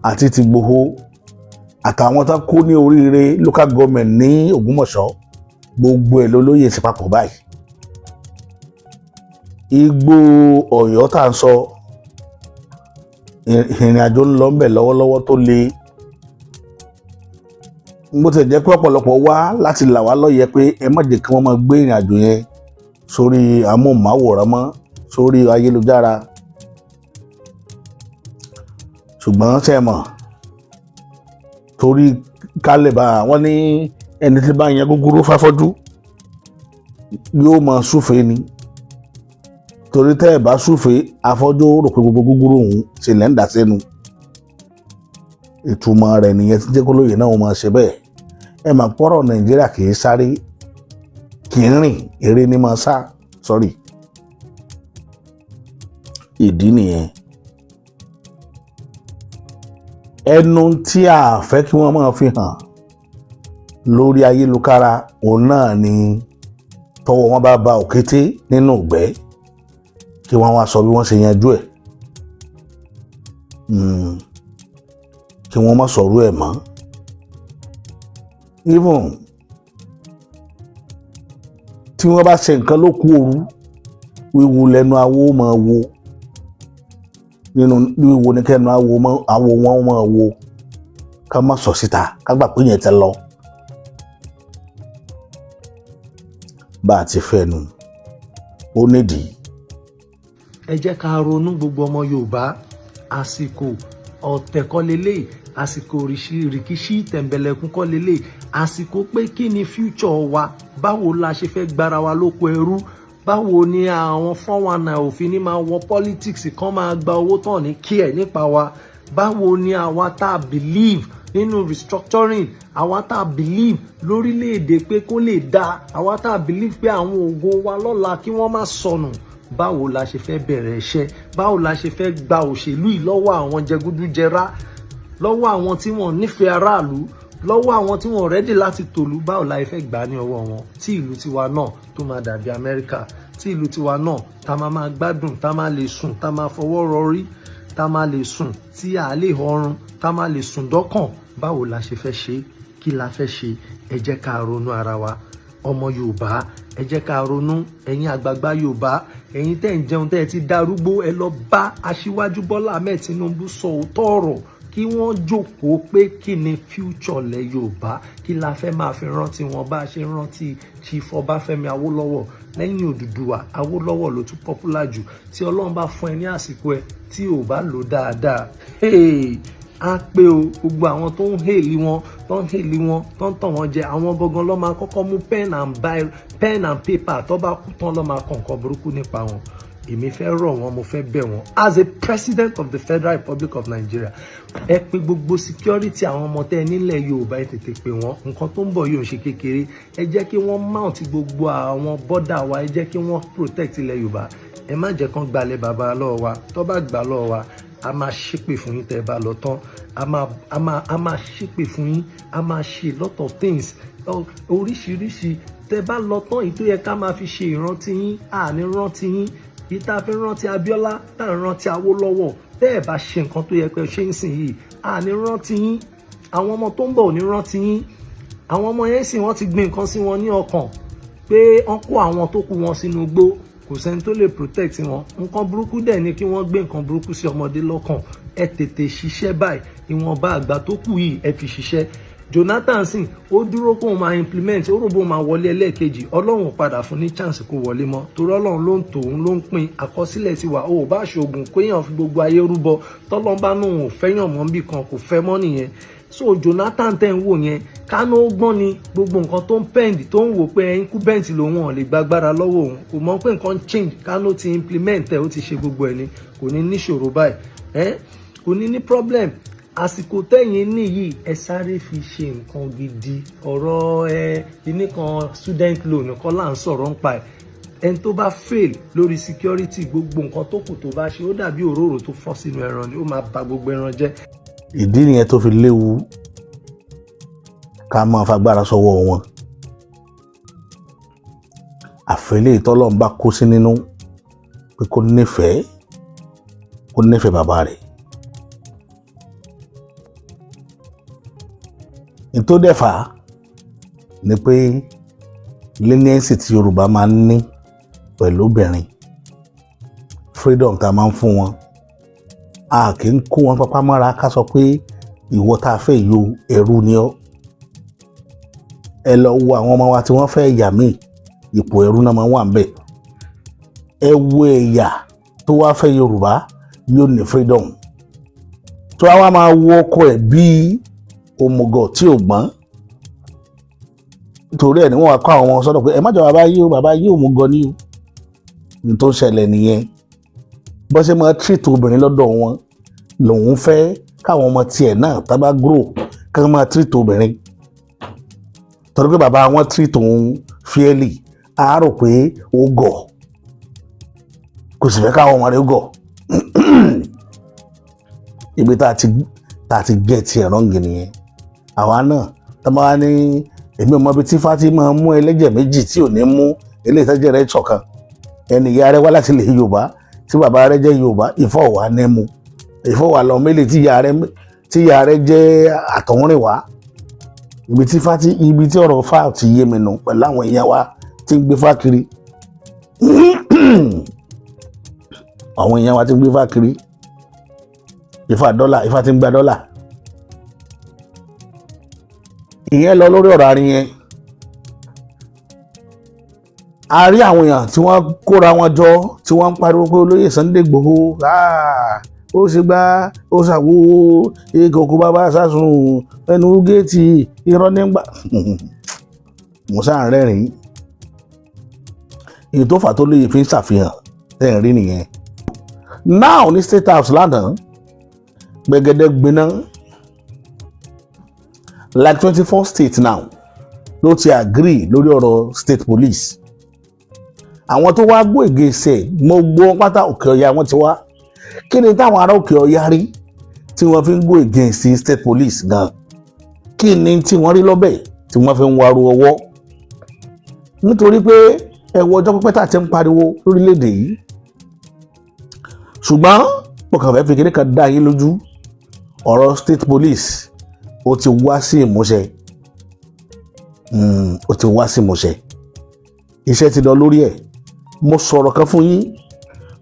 àti ti Igboho àtàwọn tó kú ní oríire local government ní Ògbómọ̀ṣọ́, gbogbo ẹ̀ lólóyè ti papọ̀ báyìí. Igbó Ọ̀yọ́ tá à ń sọ, ìrìn àjò ń lọ ń bẹ̀ lọ́wọ́lọ́wọ́ tó le. Bó ti jẹ́ pé ọ̀pọ̀lọpọ̀ wá láti là wá lóye pé ẹ má jẹ́ kí wọ́n máa gbé ìrìn àjò yẹn sórí amóhùnmáwòrán mọ́, sórí ayélujára, ṣùgbọ́n ṣe mọ̀, torí kálẹ̀ bá wọ́n ní ẹni tí bá yẹn gúgúrú fáfọ́jú yóò máa súfèé ni, torí tẹ́ ẹ̀ bá súfèé, afọ́jú rò pé gbogbo gúgúrú òun ṣe lẹ́ ń dà sẹ́nu. Ìtumọ̀ rẹ̀ nìyẹn tí jẹ́ kó lóye náà máa ṣe bẹ́ẹ̀. Ẹ mà pọ́rọ̀ Nàìjíríà kì í sáré, kì í rìn, eré ní máa sá sọ́rí. Ìdí nìyẹn, ẹnu tí a fẹ́ kí wọ́n máa fi hàn lórí ayélujára, òun náà ni tọwọ́ wọn bá ba òkété nínú ìgbẹ́, kí wọ́n wá sọ bí wọ́n ṣe yanjú ẹ̀, kí wọ́n má sọ̀rọ̀ ẹ̀ mọ́. Even tí wọ́n bá ṣe nǹkan ló kú òru, wíwu lẹ́nu awo máa wo nínú wíwo ní kẹ́nu awo wọn máa wo. Ká má sọ síta, ká gbà pé yẹn ti lọ. Bá a ti fẹ́ nu, ó nídìí. Ẹ jẹ́ ká ronú, gbogbo ọmọ Yorùbá. Àsìkò ọ̀tẹ̀ kọ́ lélẹ̀, àsìkò rìkíṣí tẹ̀m̀bẹ̀lẹ̀kún kọ́ lélẹ̀. Àsìkò pé kí ni future wa? Báwo la ṣe fẹ́ gbára wa lóko ẹrú? Báwo ni àwọn 419 òfin ní máa wọ politics kan, máa gba owó tán ní kí ẹ̀ nípa wa? Báwo ni àwa tá a believe nínú restructuring, àwa tá a believe lórílẹ̀‐èdè pé kó lè dáa, àwa tá a believe pé àwọn ògo wa lọ́la kí wọ́n má sọnù, báwo la ṣe fẹ́ bẹ̀rẹ̀ iṣẹ́? Báwo la ṣe fẹ́ gba òṣèlú yìí lọ́wọ́ àwọn jẹgúdújẹrá, lọ́wọ́ àwọn tí wọ́n nífẹ̀ẹ́ aráàlú, lọ́wọ́ àwọn tí wọ́n ready láti tòlú? Báwo la fẹ́ gbà ní ọwọ́ wọn, tí ìlú tiwa náà tó máa dàbí Amẹ́ríkà, tí ìlú tiwa náà tá máa máa gbádùn, tá máa lè sùn, tá máa fọwọ́ rọrí, tá máa lè sùn tí a lè họrun, tá máa lè sùn dọ́kàn? Báwo la ṣe fẹ́ ṣe? Kí la fẹ́ ṣe? Ẹ jẹ́ ká ronú ara wa, ọmọ Yorùbá. Ẹ jẹ́ ká ronú. Ẹ̀yin àgbààgbà Yorùbá, ẹ̀yin tẹ́ ń jẹun, tẹ́ ẹ ti darúgbó, ẹ lọ bá Aṣíwájú Bọ́lá Ahmed Tinubu sọ òótọ́ ọ̀rọ̀, kí wọ́n jókòó pé kí ni future lẹ̀ Yorùbá? Kí la fẹ́ máa fi rántí wọn, bá a ṣe rántí Chief Ọbáfẹ́mi Awólọ́wọ̀? Lẹ́yìn Odùduwà, Awólọ́wọ̀ ló tún popular jù. Tí Ọlọ́run bá fún ẹ ní àsìkò ẹ, tí ò bá lò dáadáa, á pé o. Gbogbo àwọn tó ń hail wọn, tó ń hail wọn, tó ń tàn wọ́n jẹ, àwọn gangan ló máa kọ́kọ́ mú pen and biro, pen and paper. Tó bá kú tán, ló máa kọ nǹkan burúkú nípa wọn. Èmi fẹ́ rọ̀ wọ́n, mo fẹ́ bẹ̀ wọ́n. As a president of the Federal Republic of Nigeria, ẹ pè gbogbo security àwọn ọmọ tẹ́ nílẹ̀ Yorùbá, ẹ tètè pè wọ́n. Nǹkan tó ń bọ̀ yóò ṣe kékeré. Ẹ jẹ́ kí wọ́n mount gbogbo àwọn border wa, ẹ jẹ́ kí wọ́n protect ilẹ̀ Yorùbá. Ẹ má jẹ́ kán gbalẹ̀ bàbá lọ́wọ́ wa. Tó bá gbà lọ́wọ́ wa, a máa ṣépè fún yín. Tẹ́ ẹ bá lọ tán, a máa ṣépè fún yín, a máa ṣe lot of things oríṣiríṣi. Tẹ́ bá lọ tán, èyí tó yẹ ká máa fi ṣe ìrántí yín, àní rántí yín. Yìí tá a fi rántí Abíọ́lá, tá a rántí Awólọ́wọ̀, tẹ́ ẹ bá ṣe nǹkan tó yẹ pé ṣe ń sìn yìí, àní rántí yín. Àwọn ọmọ tó ń bọ̀ ò ní rántí yín. Àwọn ọmọ yẹn sì, wọ́n ti gbin nǹkan sí wọn ní ọkàn pé wọ́n kó àwọn tó kú wọn sínú igbó, kò sẹ́ni tó lè protect wọn. Nǹkan burúkú dẹ̀ ni kí wọ́n gbé nǹkan burúkú sí ọmọdé lọ́kàn. Ẹ tètè ṣiṣẹ́ báyìí. Ìwọ̀nba àgbà tó kù yìí, ẹ fi ṣiṣẹ́. Jonathan sìn, ó dúró kóun máa implement, ó rò bó máa wọlé ẹlẹ́ẹ̀kejì. Ọlọ́run padà fún ní chance kó wọlé mọ́, torí Ọlọ́run ló ń tò, òun ló ń pín. Àkọsílẹ̀ ti wà. Ó bá ṣoògùn kéèyàn fi gbogbo ayé rúbọ, tọ́lọ́n bá náà ò fẹ́yàn mọ́ bí kan, kò fẹ́ mọ́ nìyẹn. So Jonathan tẹ́ ń wò yẹn, kánú ó gbọ́n ni. Gbogbo nǹkan tó ń pend, tó ń wò pé incumbent lòun, ò lè gbàgbára lọ́wọ́ òun, kò mọ̀ pé nǹkan change. Kánú ti implement ẹ̀, ó ti ṣe gbogbo ẹ̀ ni, kò ní níṣòro báyìí, ẹ́ kò ní ní problem. Àsìkò tẹ́yìn níyì, ẹ sáré fi ṣe nǹkan gidi. Ọ̀rọ̀ ẹ kíní kan, student loan kọ́ là ń sọ̀rọ̀ ń pa ẹ̀. Ẹni tó bá fail lórí security, gbogbo nǹkan tó kù tó bá ṣe, ó dàbí òróró tó fọ́ sínú ẹran ni, ó máa bà gbogbo ẹran jẹ́. Ìdí nìyẹn tó fi léwu ká máa fagbára sọ́wọ́ wọn. Àfẹlẹ́ ìtọ́lọ́run bá kó sí nínú pé kó nífẹ̀ẹ́ bàbá rẹ̀. Nítòdẹ̀fà ni pé leniency tí Yorùbá máa ń ní pẹ̀lú obìnrin, freedom tá a máa ń fún wọn, a kì í kó wọn papá mọ́ra ká sọ pé ìwọ tá a fẹ́ yọ, ẹrú ni ọ́. Ẹ lọ wo àwọn ọmọ wa tí wọ́n fẹ́ ẹ̀yà míì, ipò ẹrú náà máa ń wà ń bẹ̀. Ẹ wo ẹ̀yà tó wá fẹ́ Yorùbá, yóò ní freedom tó wá máa wo ọkọ ẹ̀ bíi òmùgọ̀ tí ò gbọ́n. Nítorí ẹ̀ ni wọ́n wá kọ́ àwọn ọmọ sọ́dọ̀ pé ẹ má jọ bàbá yìí o, bàbá yìí òmùgọ̀ ni o. Ní tó ń ṣẹlẹ̀ nìyẹn. Bó ṣe máa treat obìnrin lọ́dọ̀ wọn lòun fẹ́ káwọn ọmọ tiẹ̀ náà tá bá grow ká máa treat obìnrin, torí pé bàbá wọn treat òun fairly, á rò pé ó gọ̀, kò sì fẹ́ káwọn ọmọ rẹ̀ gọ̀. Ibi tá a ti get tiẹ̀ wrong nìyẹn. Àwa náà tá a máa ní, èmi ò mọ ibi tí Fatima mú ẹlẹ́jẹ̀ méjì tí ò ní mú eléyìí tẹ́jẹ̀ rẹ̀ ṣọ̀kan. Ẹni ìyá rẹ̀ wá láti ilẹ̀ Yorùbá, tí bàbá rẹ̀ jẹ́ Yorùbá, ìfọ̀ wà ní mu ìfọ̀ wà lọ mélèé tí ìyá rẹ̀ jẹ́ àtọ̀húnrìnwá. Ibi tí fati, ibi tí ọ̀rọ̀ fà ti yé mi nù pẹ̀lú àwọn èèyàn wa tí ń gbé fá kiri, àwọn èèyàn wa tí ń gbé fá kiri, ifá dọ́là, ifá tí ń gba dọ́là. Ìyẹn lọ lórí ọ̀rọ̀ àárín yẹn. A rí àwọn èèyàn tí wọ́n kóra wọn jọ, tí wọ́n ń pariwo pé olóyè Sunday Igboho, ah, ó ṣe gbá, ó ṣàwo, ìkòkò bàbá sásùn ẹnu géètì, irọ́ nígbà. Mo sáà ń rẹ́rìn-ín. Èyí tó fà tó lóye fi ń ṣàfihàn tẹ́ ń rí nìyẹn. Now, ní State House lánàá, gbẹgẹdẹ gbiná. Like 24 states now ló ti agree lórí ọ̀rọ̀ state police. Àwọn tó wá gbọ́ ìgbésẹ̀, gbogbo wọn pátá, Òkè Ọ̀yà wọn ti wá. Kí ni táwọn ará Òkè Ọ̀yà rí tí wọ́n fi ń go against state police gan? Kí ni tí wọ́n rí lọ́bẹ̀ tí wọ́n fi ń waru ọwọ́? Nítorí pé ẹ wo ọjọ́ pípẹ́ tá a ti ń pariwo lórílẹ̀‐èdè yìí. Ṣùgbọ́n mo kàn fẹ́ fi kíní kan dá yín lójú: ọ̀rọ̀ state police, ó ti wá sí ìmúṣẹ. Ó ti wá sí ìmúṣẹ, iṣẹ́ ti lọ lórí ẹ̀. Mo sọ̀rọ̀ kan fún yín,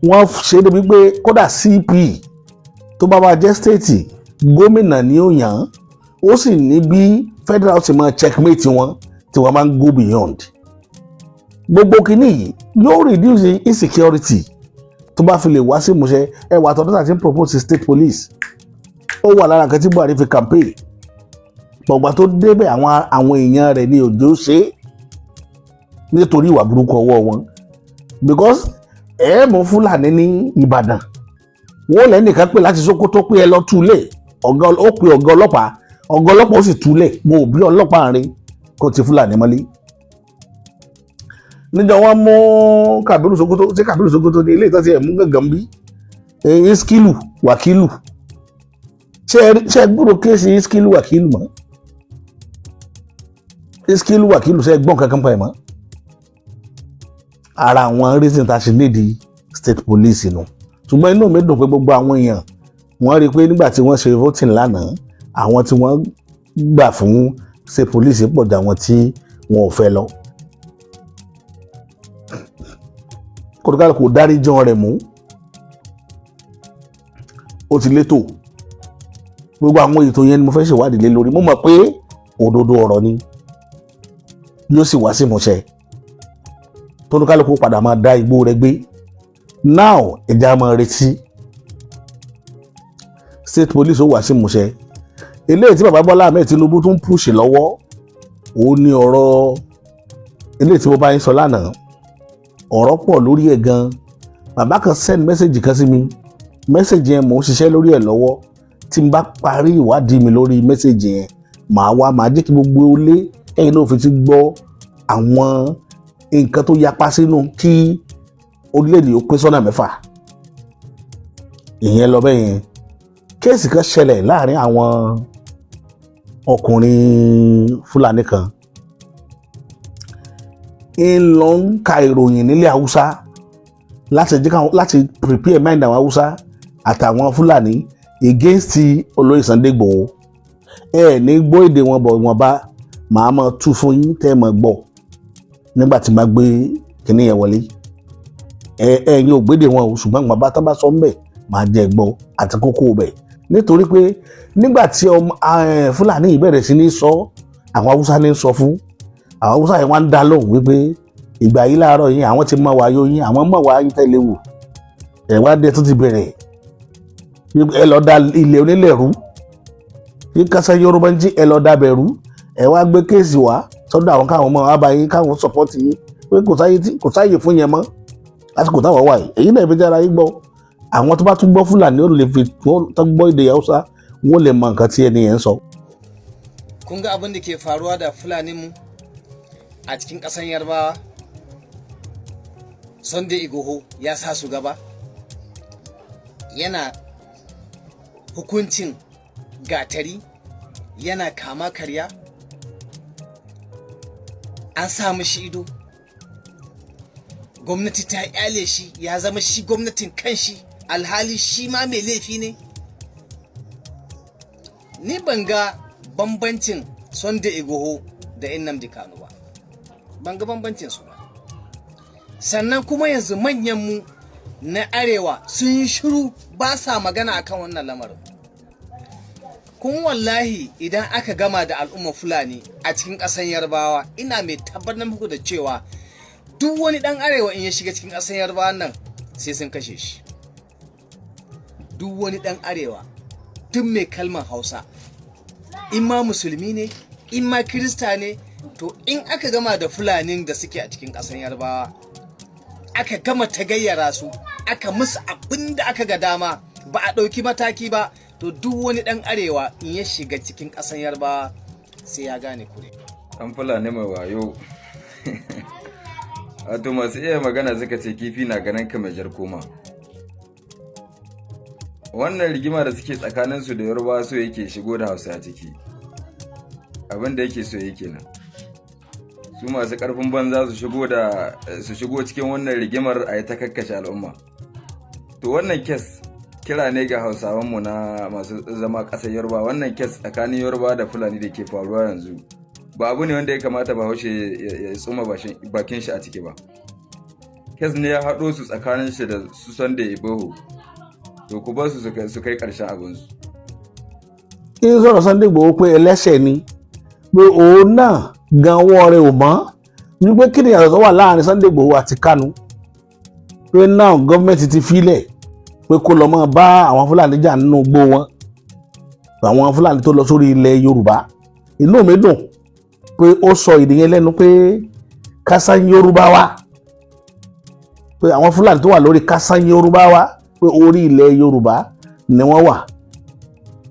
wọ́n ṣe é débi pé kódà CP tó bá máa jẹ́ state, gómìnà ni ó yàn án. Ó sì ní bí federal ti máa checkmate wọn tí wọ́n máa ń go beyond. Gbogbo kìíní yìí yóò reduce insecurity tó bá fi lè wá sí ìmúṣẹ. Ẹ wà tọdún àti propose state police, ó wà lára nǹkan tí Buhari fi campaign gbọ̀ngbà tó débẹ̀. Àwọn èèyàn rẹ̀ ní òjò ṣe é nítorí ìwà burúkú ọwọ́ wọn, because ẹ mú Fúlàní ní Ìbàdàn, wọn lẹ́nìkan pè láti Sókótó pé ẹ lọ túlẹ̀. Ọ̀gá ó pe ọ̀gá ọlọ́pàá, ọ̀gá ọlọ́pàá ó sì túlẹ̀. Mo ò bí ọlọ́pàá rìn kó ti Fúlàní mọ́lé. Níjọ wọn mú Kàbírù Sókótó, ṣé Kàbírù Sókótó ní ilé ìtọ́sí ẹ̀ mú gàngàn bí Iskilu Wàkílù? Ṣé ẹ gbúrò case Iskilu Wàkílù mọ́? Iskilu Wàkílù, ṣe é gbọ́n kankan pa ẹ̀ mọ́? Ara àwọn reason tá a ṣe nídìí state police nù. Ṣùgbọ́n inú mi dùn pé gbogbo àwọn èèyàn, wọ́n rí i pé nígbà tí wọ́n ṣe voting lánàá, àwọn tí wọ́n gbà fún state police pọ̀ ju àwọn tí wọn ò fẹ́ lọ. Kótókálukú dárí jọ rẹ̀ mú, ó ti létò. Gbogbo àwọn ètò yẹn ni mo fẹ́ ṣèwádìí lé lórí. Mo mọ̀ pé òdodo ọ̀rọ̀ ni, yóò sì wá sí ìmúṣẹ. Tóníkálukú padà máa dá igbó rẹ̀ gbé. Now, ìjà máa retí state police ó wá sí ìmúṣẹ. Eléyìí tí bàbá Bọ́lá Ahmed Tinubu tún push lọ́wọ́, òun ní ọ̀rọ̀ eléyìí tí mo bá yín sọ lánàá. Ọ̀rọ̀ pọ̀ lórí ẹ̀ gan. Bàbá kan send message kan sí mi. Message yẹn, mò ń ṣiṣẹ́ lórí ẹ̀ lọ́wọ́. Tí n bá parí ìwádìí mi lórí message yẹn, màá wá màá jẹ́ kí gbogbo ilé ẹ̀yin náà fi ti gbọ́ àwọn nǹkan tó yapa sínú kí orílẹ̀-èdè ó pín sọ́nà mẹ́fà. Ìyẹn lọ bẹ́ẹ̀ yẹn. Case kan ṣẹlẹ̀ láàrin àwọn ọkùnrin Fúlàní kan, ń lọ ń ka ìròyìn nílẹ̀ Haúsá láti jẹ́ káwọn láti prepare mind àwọn Haúsá àtàwọn Fúlàní against olóyè Sunday Igboho. Ẹ ní gbọ́ èdè wọn bọ̀, wọn bá màá máa tú fún yín tẹ́ ẹ máa gbọ́ nígbà tí màá gbé kinní yẹn wọlé. Ẹ ẹ̀yin ò gbédè wọn o, ṣùgbọ́n ìgbà bá tá bá sọ ńbẹ̀, máa jẹ́ gbọ́ àti kókó bẹ̀. Nítorí pé nígbà tí ọmọ Fúlàní yìí bẹ̀rẹ̀ sí ní sọ, àwọn Haúsá ní sọ fún àwọn Haúsá yẹn, wọ́n á dá lóhùn wípé ìgbà yìí láàárọ̀ yín, àwọn ti mọ̀ wáyé yín, àwọn mọ̀ wá yín tẹ́lẹ̀ wù ẹ̀ wá dé tó ti bẹ̀rẹ̀. Ẹ lọ da ilẹ̀ onílẹ̀ rú yí kásá Yorùbá ń jí, ẹ lọ da bẹ̀rù, ẹ wá gbé case wá sọ́dọ̀ àwọn káwọn ọmọ wa bá yín, káwọn support yín, pé kò sáyè fún yẹn mọ́ lásìkò táwọn wà yìí. Èyí náà fi jára yín gbọ́. Àwọn tó bá tún gbọ́ Fúlàní, ó lè fi tó gbọ́ èdè Haúsá, wọ́n lè mọ nǹkan tí ẹni yẹn ń sọ. Kun ga abin da ke faruwa da Fulaninmu a cikin ƙasan Yarbawa. Sunday Igboho ya sa su gaba, yana hukuncin gatari, yana kama karya, an sa mishi ido. Gwamnati ta kyale shi, ya zama shi gwamnatin kanshi, alhali shi ma mai laifi ne. Ni ban ga bambancin Sunday Igboho da Nnamdi Kanu ba, ban ga bambancin su ba. Sannan kuma yanzu manyan mu na arewa sun yi shiru, ba sa magana akan wannan lamarin. Kuma Kuma wallahi idan aka gama da al'ummar Fulani a cikin ƙasar Yarbawa, ina mai tabbatar muku da cewa duk wani ɗan Arewa in ya shiga cikin ƙasar Yarbawa nan, sai sun kashe shi. Duk wani ɗan Arewa, duk mai kalmar Hausa, in ma Musulmi ne, in ma Kirista ne, to in aka gama da Fulanin da suke a cikin ƙasar Yarbawa, aka gama tagayyara su, aka musu abin da aka ga dama, ba a ɗauki mataki ba, to duk wani ɗan Arewa in ya shiga cikin ƙasar Yarbawa sai ya gane kure. Ɗan Fulani mai wayo. Wato masu iya magana suka ce kifi na ganin ka mai jar koma. Wannan rigima da suke tsakaninsu da Yarbawa, so yake shigo da Hausa a ciki. Abin da yake so yake nan. Su masu ƙarfin banza su shigo cikin wannan rigimar a yi ta kakkashe al'umma. To wannan case kira ne ga Hausawanmu na masu zama ƙasar Yarbawa. Wannan case tsakanin Yarbawa da Fulani da ke faruwa yanzu ba abu ne wanda ya kamata Bahaushe ya tsoma bakin shi a ciki ba. Case ne ya haɗo su tsakanin shi da su Sunday Igboho. To ku bar su su kai ƙarshen abinsu. Ń sọ̀rọ̀ Sunday Igboho pé ẹlẹ́ṣẹ̀ ni, pé òun náà gan ọwọ́ rẹ̀ ò mọ́, wípé kí ni ìyàtọ̀ tó wà láàrin Sunday Igboho àti Kanu, pé náà gọ́ọ̀mẹ̀ntì ti filẹ̀ pé kó lọ máa bá àwọn Fúlàní jà nínú igbó wọn, àwọn Fúlàní tó lọ sórí ilẹ̀ Yorùbá. Inú mi dùn pé ó sọ èdè yẹn lẹ́nu pé kásán Yorùbá wa, pé àwọn Fúlàní tó wà lórí kásán Yorùbá wa, pé orí ilẹ̀ Yorùbá ni wọ́n wà.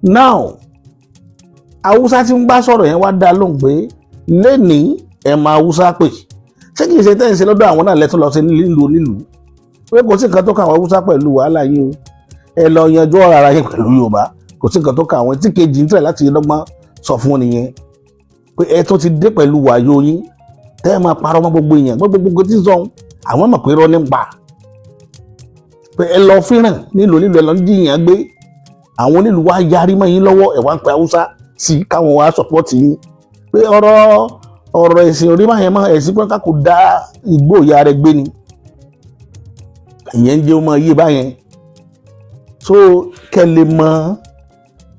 Now, Haúsá tí ń bá sọ̀rọ̀ yẹn wá dá lóhùn pé lẹ́nìí ẹ̀ máa Haúsá pè, ṣé kìí ṣe tẹ́ ń ṣe lọ́dọ̀ àwọn náà lẹ́tọ́ lọ sí nílùú onílùú, pé kò sí nǹkan tó kà àwọn Haúsá pẹ̀lú wàhálà yín o, ẹ lọ yanjú ọ̀rọ̀ ara yín pẹ̀lú Yorùbá, kò sí nǹkan tó kà àwọn. Tí kejì ń tẹ̀ láti dọ́gbọ́n sọ fún wọn nìyẹn pé ẹ tó ti dé pẹ̀lú wàyó yín tẹ́ ẹ máa parọ́ mọ́ gbogbo èèyàn, gbogbo gbogbo tí ń sọ àwọn mọ̀ pé irọ́ ní pa, pé ẹ lọ fíràn nílùú nílùú, ẹ lọ ń jiyàn gbé, àwọn onílùú wa yarí mọ́ yín lọ́wọ́, ẹ̀ wá ń pe Haúsá sí káwọn wá support yín, pé ọ̀rọ̀ ọ̀rọ̀ ẹ̀sìn orí máa yẹn mọ́ ẹ̀sìn pé ká kò dá igbó ìyá rẹ̀ gbé ni. Ìyẹn ń jẹ́ ọmọ yé báyẹn. So kẹ́ lè mọ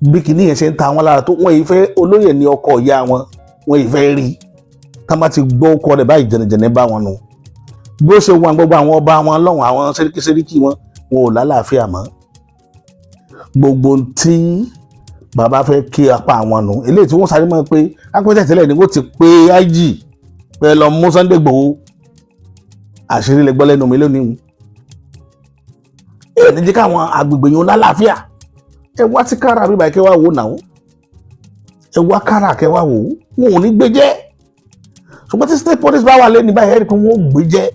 bí kìíní yẹn ṣe ń ta wọn lára tó, wọ́n yìí fẹ́ olóyè ní ọkọ ìyá wọn, wọ́n yìí fẹ́ rí tá bá ti gbọ́ ọkọ rẹ̀ báyìí, jẹ̀nẹ̀jẹ̀nẹ̀ bá wọn nù. Bí ó ṣe wọn gbogbo àwọn ọba wọn lọ́hùn, àwọn sẹ́ríkì sẹ́ríkì wọn, wọn ò lálàáfíà mọ́. Gbogbo tí bàbá fẹ́ kí apá àwọn nù, eléyìí tí wọ́n sáré mọ́ pé ápẹ́tẹ̀ tẹ́lẹ̀ ni wọ́n ti pé IG pé lọ mú Sunday Igboho. Àṣírí lè gbọ́ lẹ́nu mi lónìí. Ẹ ní jẹ́ káwọn agbègbè yẹn lálàáfíà. Ẹ wá sí kára bíbá, kẹ́ wá wò náà, ẹ wá kára kẹ́ wá wò. Wọn ò ní gbé jẹ́, ṣùgbọ́n tí state police bá wà lẹ́nu báyìí, ẹ rí i pé wọ́n ò gbé jẹ́.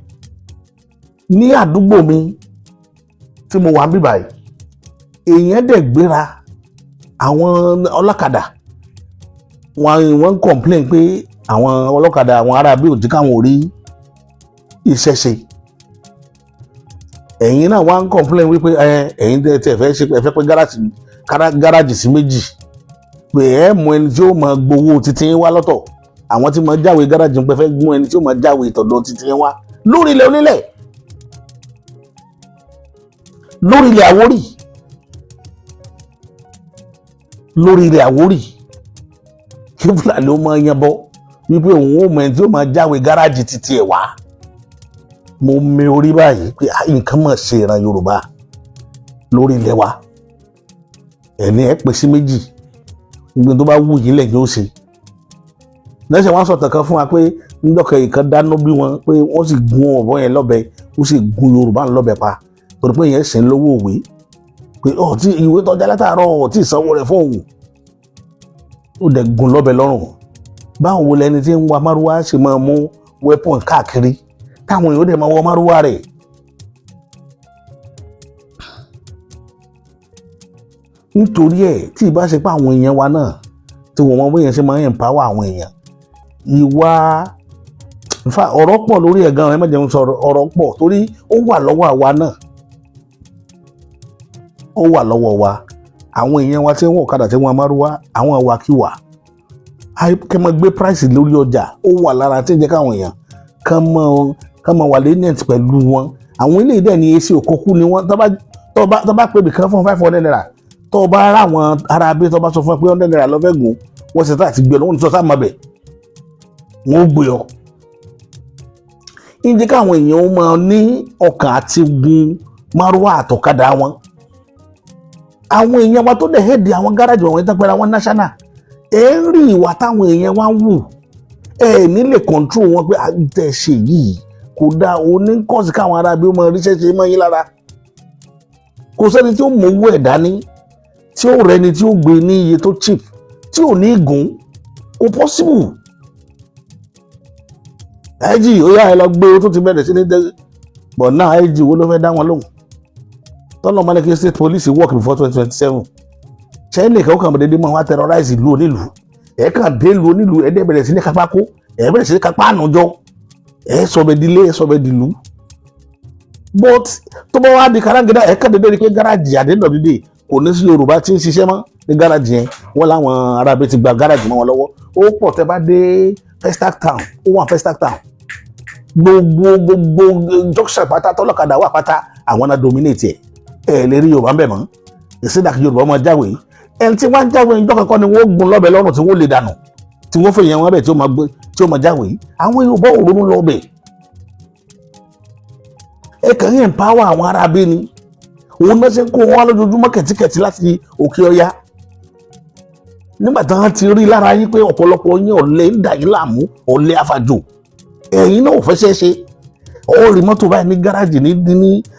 Ní àdúgbò mi tí mo wà ń bíbá yìí, èèyàn dẹ̀ gbéra, àwọn ọlọ́kadà wọ́n ń complain pé àwọn ọlọ́kadà, àwọn ará bí òjì káwọn ò rí iṣẹ́ ṣe. Ẹ̀yin náà wá ń complain wípé ẹ ẹ̀yin tẹ́ tẹ́ fẹ́ ṣe, ẹ fẹ́ pé gáràjì sí méjì, pé ẹ mú ẹni tí ó máa gbowó títí wá lọ́tọ̀, àwọn tí máa jáwé gáràjì ń pẹ́ fẹ́ gún ẹni tí ó máa jáwé ìtọ̀dọ̀ títí wá lórí ilẹ̀ onílẹ̀, lórí ilẹ̀ Àwórì, lórí ilẹ̀ Àwórì, kí Fúlàní ó máa yan bọ́ wípé òun ó mọ ẹni tí ó máa jáwé gáràjì títí ẹ̀ wá. Mo mi orí báyìí pé ah, nǹkan mọ̀ ṣe ìran Yorùbá lórí ilẹ̀ wa. Ẹni ẹ pè sí méjì, gbogbo tó bá wù yín lẹ̀ yóò ṣe. Lẹ́sẹ̀ wọ́n sọ̀tàn kan fún wa pé ńdọ̀kẹ́ ìkan dáná bí wọn, pé wọ́n sì gún ọ̀bọ yẹn lọ́bẹ, ó sì gún Yorùbá lọ́bẹ pa, torí pé yẹn sì ń lówó òwe, pé ọ̀ tí ìwé tọ́jà látàárọ̀ ọ̀ tí ìsanwó rẹ̀ fún òun, ó dẹ̀ gún lọ́bẹ lọ́rùn. Báwo lẹni tí ń wa márúwá ṣe máa mú weapon káàkiri, táwọn èèyàn dẹ̀ máa wọ márúwá rẹ̀? Nítorí ẹ̀, tí ìbá ṣe pé àwọn èèyàn wa náà tí wọ́n mọ bóyá ṣe máa ń empower àwọn èèyàn, ìwà nfa ọ̀rọ̀ pọ̀ lórí ẹ̀ gan-an. Ẹ má jẹun sọ̀rọ̀, ọ̀rọ̀ pọ̀ torí ó wà lọ́wọ́ àwa náà, ó wà lọ́wọ́ wa. Àwọn èèyàn wa tí wọ́n ọ̀kadà, tí wọ́n márúwá, àwọn ìwàkiwà kẹ́ máa gbé price lórí ọjà, ó wà lára tí ń jẹ́ káwọn èèyàn kán mọ wà lenient pẹ̀lú wọn. Àwọn ilé ìdẹ́ ní èsì òkókú ni wọ́n. Tó bá pè bìkan fún ₦500. Tó o bá rà àwọn ará bí, tó o bá sọ fún ẹ pé ₦100 ló fẹ́ gùn, wọ́n ṣe tá àti gbé ọ lọ́wọ́ ní sọ sáà má bẹ̀, wọ́n ó gbé ọ. Ìdí káwọn èèyàn ó máa ní ọkàn àti gun márúwá àtọ̀kadà wọn, àwọn èèyàn wa tó dẹ̀ head àwọn gáràjì wọn tán pẹ́ra wọn national, ẹ̀ ń rí ìwà táwọn èèyàn wa ń wù, ẹ̀ ní lè control wọn pé àtẹ̀ ṣe yìí kò dáa. Òní kọ́ọ̀sì káwọn ará bí ó máa ríṣẹ́ ṣe mọ́ yín lára. Kò sẹ́ni tí ó mọ owó ẹ̀ dání, tí ó rẹni tí ó gbé ní iye tó cheap, tí ò ní gùn. Kò possible. IG ó yá, ẹ lọ gbé o, tó ti bẹ̀rẹ̀ sí ní dẹ́ but now. IG wo ló fẹ́ dá wọn lóhùn? Tọ́lọ̀ máa ní kí state police work before 2027. China kan kàn dédé máa wá terrorize ìlú onílùú. Ẹ̀ kàn dé ìlú onílùú, ẹ̀ dẹ́ bẹ̀rẹ̀ sí ní kápákó, ẹ̀ bẹ̀rẹ̀ sí ní kápá ànújọ, ẹ̀ sọ̀bẹ̀ dílé, ẹ̀ sọ̀bẹ̀ dìlú. But tó bá wá di karangida, ẹ̀ kàn dédé rí pé gáràjì àdéhùn kò ní sí Yorùbá tí ń ṣiṣẹ́ mọ́ ní gáràjì yẹn. Wọ́n láwọn arábẹ́ ti gba gáràjì mọ́ wọn lọ́wọ́. Ó pọ̀. Tẹ́ bá dé Festac Town, ó wà Festac Town, gbogbo gbogbo junction pátá tọ́lọ́kadà wà pátá, àwọn náà dominate ẹ̀. Ẹ̀ lè rí Yorùbá ń bẹ̀ mọ́. Ìsídà kí Yorùbá máa jáwèé. Ẹni tí wọ́n ń jáwèé ìjọ kankan ni wọ́n gun lọ́bẹ̀ lọ́rùn tí wọ́n lè dànù, tí wọ́n fèèyàn wọn bẹ̀ tí ó máa gbé, tí ó máa jáwèé. Àwọn Yorùbá ò ronú lọ́bẹ̀. Ẹ kàn ń empower àwọn aráabí ni. Òun náà ṣe ń kó wọn lójoojúmọ́ kẹ̀tíkẹ̀tí láti òkè ọya. Nígbà tí wọ́n ti rí lára yín pé ọ̀pọ̀lọpọ̀ yín, ọ̀lẹ ń dà yín láàmú, ọ̀lẹ àfàjò, ẹ̀yin náà ò fẹ́ ṣe. Ó rí mọ́tò báyìí ní gáràjì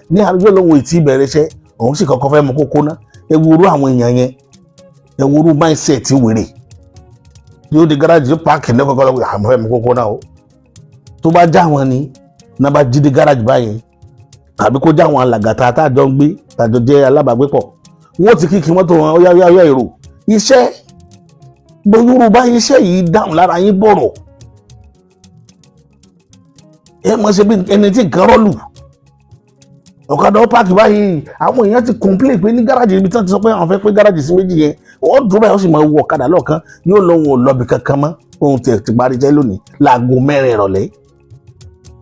ní àrùjọ lóhun ètí ìbẹ̀rẹ̀ iṣẹ́, òun sì kọ́kọ́ fẹ́ mú kókó ná. Ewúro àwọn èèyàn yẹn, ewúro mindset wèrè yóò di gáràjì, yóò park ní kọ́kọ́ lọ́wọ́, àmọ́ fẹ́ mú kókó náà o. Tó bá já wọn ni náà bá jí di gáràjì báyìí, tàbí kó já àwọn alàgàtà tájọ ń gbé, tàjọ jẹ́ alábàágbépọ̀, wọ́n ti kíkì mọ́tò wọn, ó yá yá yá, èrò iṣẹ́ gbogbo Yorùbá, iṣẹ́ yìí dáhùn lára yín bọ̀rọ̀. Ẹ mọ̀ ṣe bí ẹni tí nǹkan rọ́ọ̀lù. Ọ̀kadà ó park báyìí, àwọn èèyàn ti complain pé ní gáràjì ibi tí wọ́n ti sọ pé àwọn fẹ́ pé gáràjì sí méjì yẹn, ó dúró báyìí, ó sì máa wọ ọ̀kadà lọ́ọ̀kan, yóò lọ, wọn ò lọ́bì kankan mọ́. Ohun tiẹ̀ ti parí jẹ́ lónìí láago 4 ìrọ̀lẹ́.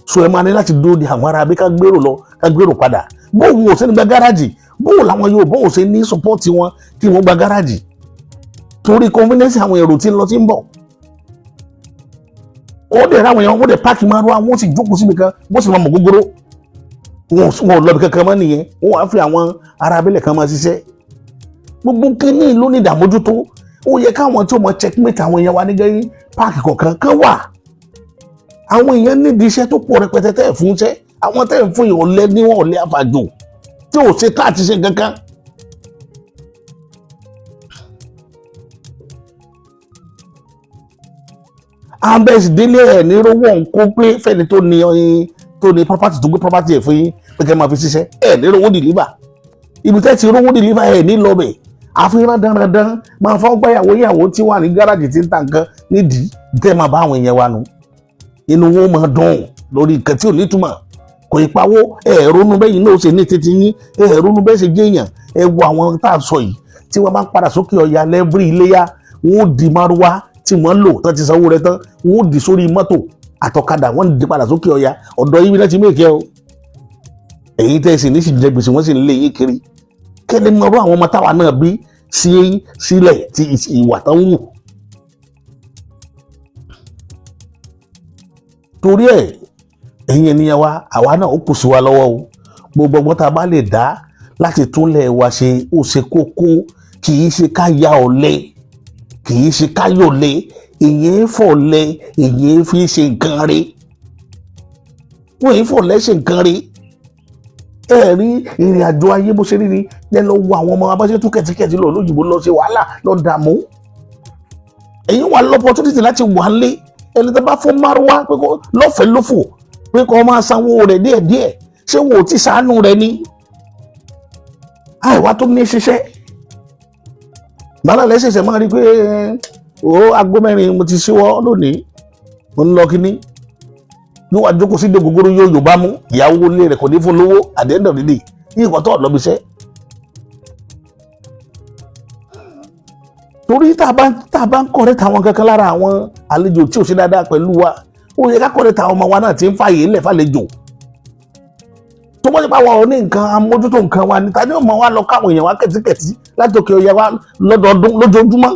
So ẹ máa ní láti dúró de àwọn ará bí ká gbèrò lọ, ká gbèrò padà. Bóun ò sẹ́ni gba gáràjì, bóun làwọn yóò bóun ṣe ní support wọn kí wọ́n gba gáràjì, torí convenience àwọn èrò tí ń lọ tí ń bọ̀. Ó dẹ̀ ráwọn èèyàn, wọ́n dẹ̀ park márúwá, wọ́n sì jókòó síbi kan, wọ́n sì máa mọ̀ gógóró. Wọn ò lọ́bi kankan mọ́ nìyẹn. Wọ́n wá fi àwọn ará abẹ́lẹ̀ kan máa ṣiṣẹ́. Gbogbo kínní ló ní ìdàmójútó. Ó yẹ káwọn tí ó mọ checkmate àwọn èèyàn wa ní gẹ́gẹ́ park kọ̀ọ̀kan kan wà. Àwọn èèyàn nídìí iṣẹ́ tó pọ̀ rẹpẹtẹ tẹ́ ẹ̀ fún iṣẹ́. Àwọn tẹ́ ẹ̀ fún yìí, ọ̀lẹ níwọ̀n, ọ̀lẹ àfàjò tí ò ṣe tá àti ṣe kankan. Ambes délé ẹ̀ ní rówó nǹkó pé fẹ́ni tó ní ọyìn, tó ní property, tó gbé property ẹ̀ fún yín pé kẹ́ máa fi ṣiṣẹ́, ẹ̀ ní rówó deliver. Ibi tẹ́ ti rówó deliver, ẹ̀ ní lọ́bẹ̀. Àfihàn dandan máa fọ́ gbáyàwó yàwó tí wà ní gáràjì tí ń ta nǹkan nídìí tẹ́ máa bá àwọn èèyàn wa nù. Inú wọn máa dùn lórí nǹkan tí ò ní túmọ̀, kò ì pawó. Ẹ̀ ronú bẹ́yìn náà ó ṣe ní títí yín, ẹ̀ ronú bẹ́ẹ̀ ṣe jẹ́ èèyàn. Ẹ wo àwọn tá a sọ yìí tí wọ́n bá ń padà sókè ọ̀yà lẹ́bírí iléyà, wọ́n ó di márúwá tí wọ́n lò tán ti sanwó rẹ̀ tán, wọ́n ó di sórí mọ́tò àtọ̀kadà, wọ́n di padà sókè ọ̀yà. Ọ̀dọ̀ yìí láti mẹ́kẹ́ o. Èyí tẹ́ ẹ sì ní sì jẹ gbèsè, wọ́n sì ń lé yín kiri. Kẹ́ni mọ̀rọ̀ àwọn ọmọ táwa náà bí sí sílẹ̀ tí ìwà tán wù. Torí ẹ̀, ẹ̀yin ènìyàn wa, àwa náà ó kù sí wa lọ́wọ́ o. Gbogbo ọgbọ́n tá a bá lè dá láti túnlẹ̀ wa ṣe, ó ṣe kókó. Kì í ṣe ká ya ọ̀lẹ, kì í ṣe ká yọ̀lẹ. Èyí ń fọ̀lẹ, èyí fi ṣe nǹkan rí. Wọ́n èyí fọ̀lẹ ṣe nǹkan rí. Ẹ rí ìrìn àjò ayé bó ṣe rí ni. Ẹ lọ wo àwọn ọmọ abáṣẹ tún kẹ̀tíkẹ̀tí lọ lóyìnbó, lọ ṣe wàhálà, lọ dààmú. Ẹ̀yin wà l'opportunity láti wà lé. Ẹni tó bá fún márúwá pé kó lọ́fẹ̀ẹ́ lófò, pé kó máa sanwó rẹ̀ díẹ̀díẹ̀, ṣé wọn ò tí ṣàánú rẹ̀ ni? Àìwá tó ní ṣiṣẹ́ bàálà lẹ́sẹ̀sẹ̀ máa rí pé ó aago 4 mo ti ṣíwọ́ lónìí, mo ń lọ kínní. Yóò wá jókòó sí dògógóró, yóò yóò bá mú ìyàwó ilé rẹ̀, kò ní fún lówó. At the end of the day, ní ìkọ́ tó lọ́bi iṣẹ́. Torí tá a bá ń correct àwọn kankan lára àwọn àlejò tí ò ṣe dáadáa pẹ̀lú wa, ó yẹ ká correct àwọn ọmọ wa náà tí ń fààyè ńlẹ̀ fàlejò. Tó bọ́ nípa àwọn oní nǹkan amójútó nǹkan wa níta ní ọmọ wa lọ káwọn èèyàn wa kẹ̀tíkẹ̀tí láti òkè ọya wa lọ́dọọdún lójoojúmọ́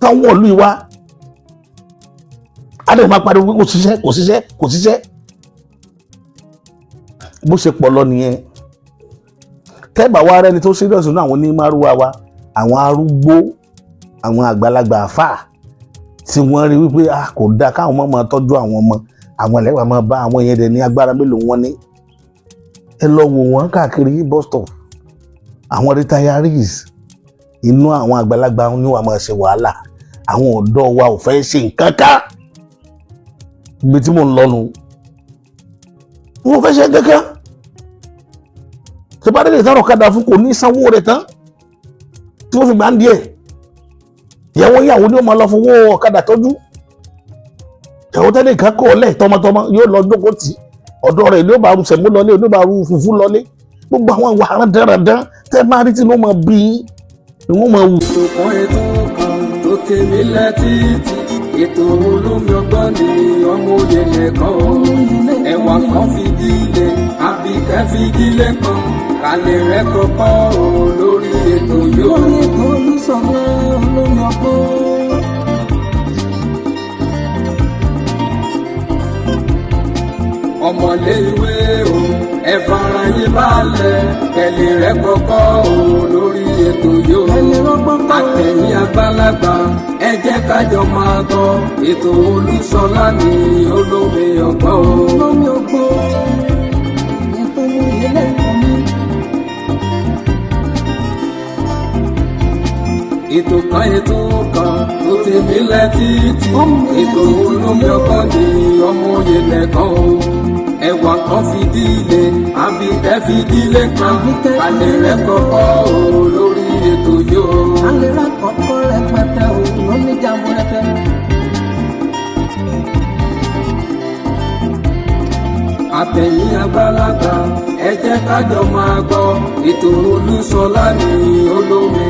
táwọn ọ̀lú wa á dẹ̀ máa pariwo pé kò ṣiṣẹ́, kò ṣiṣẹ́, kò ṣiṣẹ́. Bó ṣe pọ̀ lọ nìyẹn. Tẹ́gbà wa rẹni tó serious nínú àwọn onímàrúwa wa, àwọn arúgbó, àwọn àgbàlagbà àfáà tí wọ́n rí wípé a kò dáa káwọn ọmọ máa tọ́jú àwọn ọmọ àwọn ẹlẹ́wàá máa bá àwọn yẹn dẹ̀ ní agbára mélòó wọn ní. Ẹ lọ wò wọ́n káàkiri bus stop, àwọn retirees inú àwọn àgbàlagbà ní wàá máa ṣe wàhálà. Àwọn ọ̀dọ́ wa ò fẹ́ ṣe nǹkan kan. Ibi tí mò ń lọ nu, wọn ò fẹ́ ṣe nǹkan kan. Tí bá dé tán ọ̀kadà fún, kò ní sanwó rẹ̀ tán tí wọ́n fi gbà ń díẹ̀. Ìyàwó ìyàwó ni ó máa lọ fowó ọ̀kadà tọ́jú ìyàwó tẹ́lẹ̀ kan kọ́ ọ̀lẹ̀ tọmọtọmọ yóò lọ jókòó tì ọ̀dọ́ rẹ̀ ní ó bá ru sẹ̀mú lọlé, ní ó bá ru fùfú lọlé. Gbogbo àwọn ìwà rádaràdán tẹ́ máa rí tí ló máa bí ni wọ́n máa wù. Ètò kan, ètò kan tó tèmi létí, ètò olómi ọgbọ́n ni ọmọ òye nìkan o. Ẹwà kan fìdílé, àbíkẹ́ fìdílé kan kálẹ̀ rẹ̀ kọ́kọ́ o lórí ètò yóò. Lórí ètò Olúṣọlá olómi ọgbọ́n. Ọmọlé ìwé o, ẹ fara yín balẹ̀, kẹlẹ̀ rẹ̀ kọ́kọ́ o lórí ètò yóò. Kẹ́lẹ́ rọ́gbọ́n kọ́. Àtẹ̀yìn àgbàlagbà, ẹ jẹ́ kájọ máa gbọ́ ètò Olúṣọlá ní olómi ọgbọ́n o. Olómi ọgbọ́n ètò mú ilé ẹ̀kọ́ mi. Ètò kan, ètò kan tó ti mílẹ̀ títí, ètò olómi ọgbọ́n ní ọmọ òye lẹ́kàn o. Ẹwà kan fìdílé, àbíkẹ́ fìdílé kan alẹ́ rẹ̀ kọ́kọ́ o lórí ètò yóò. Alẹ́ rà kọ́kọ́ rẹpẹtẹ o lóní jàmbó rẹpẹ. Àtẹ̀yìn àgbàlagbà, ẹ jẹ́ kájọ máa gbọ́ ètò Olúṣọlá ní olómi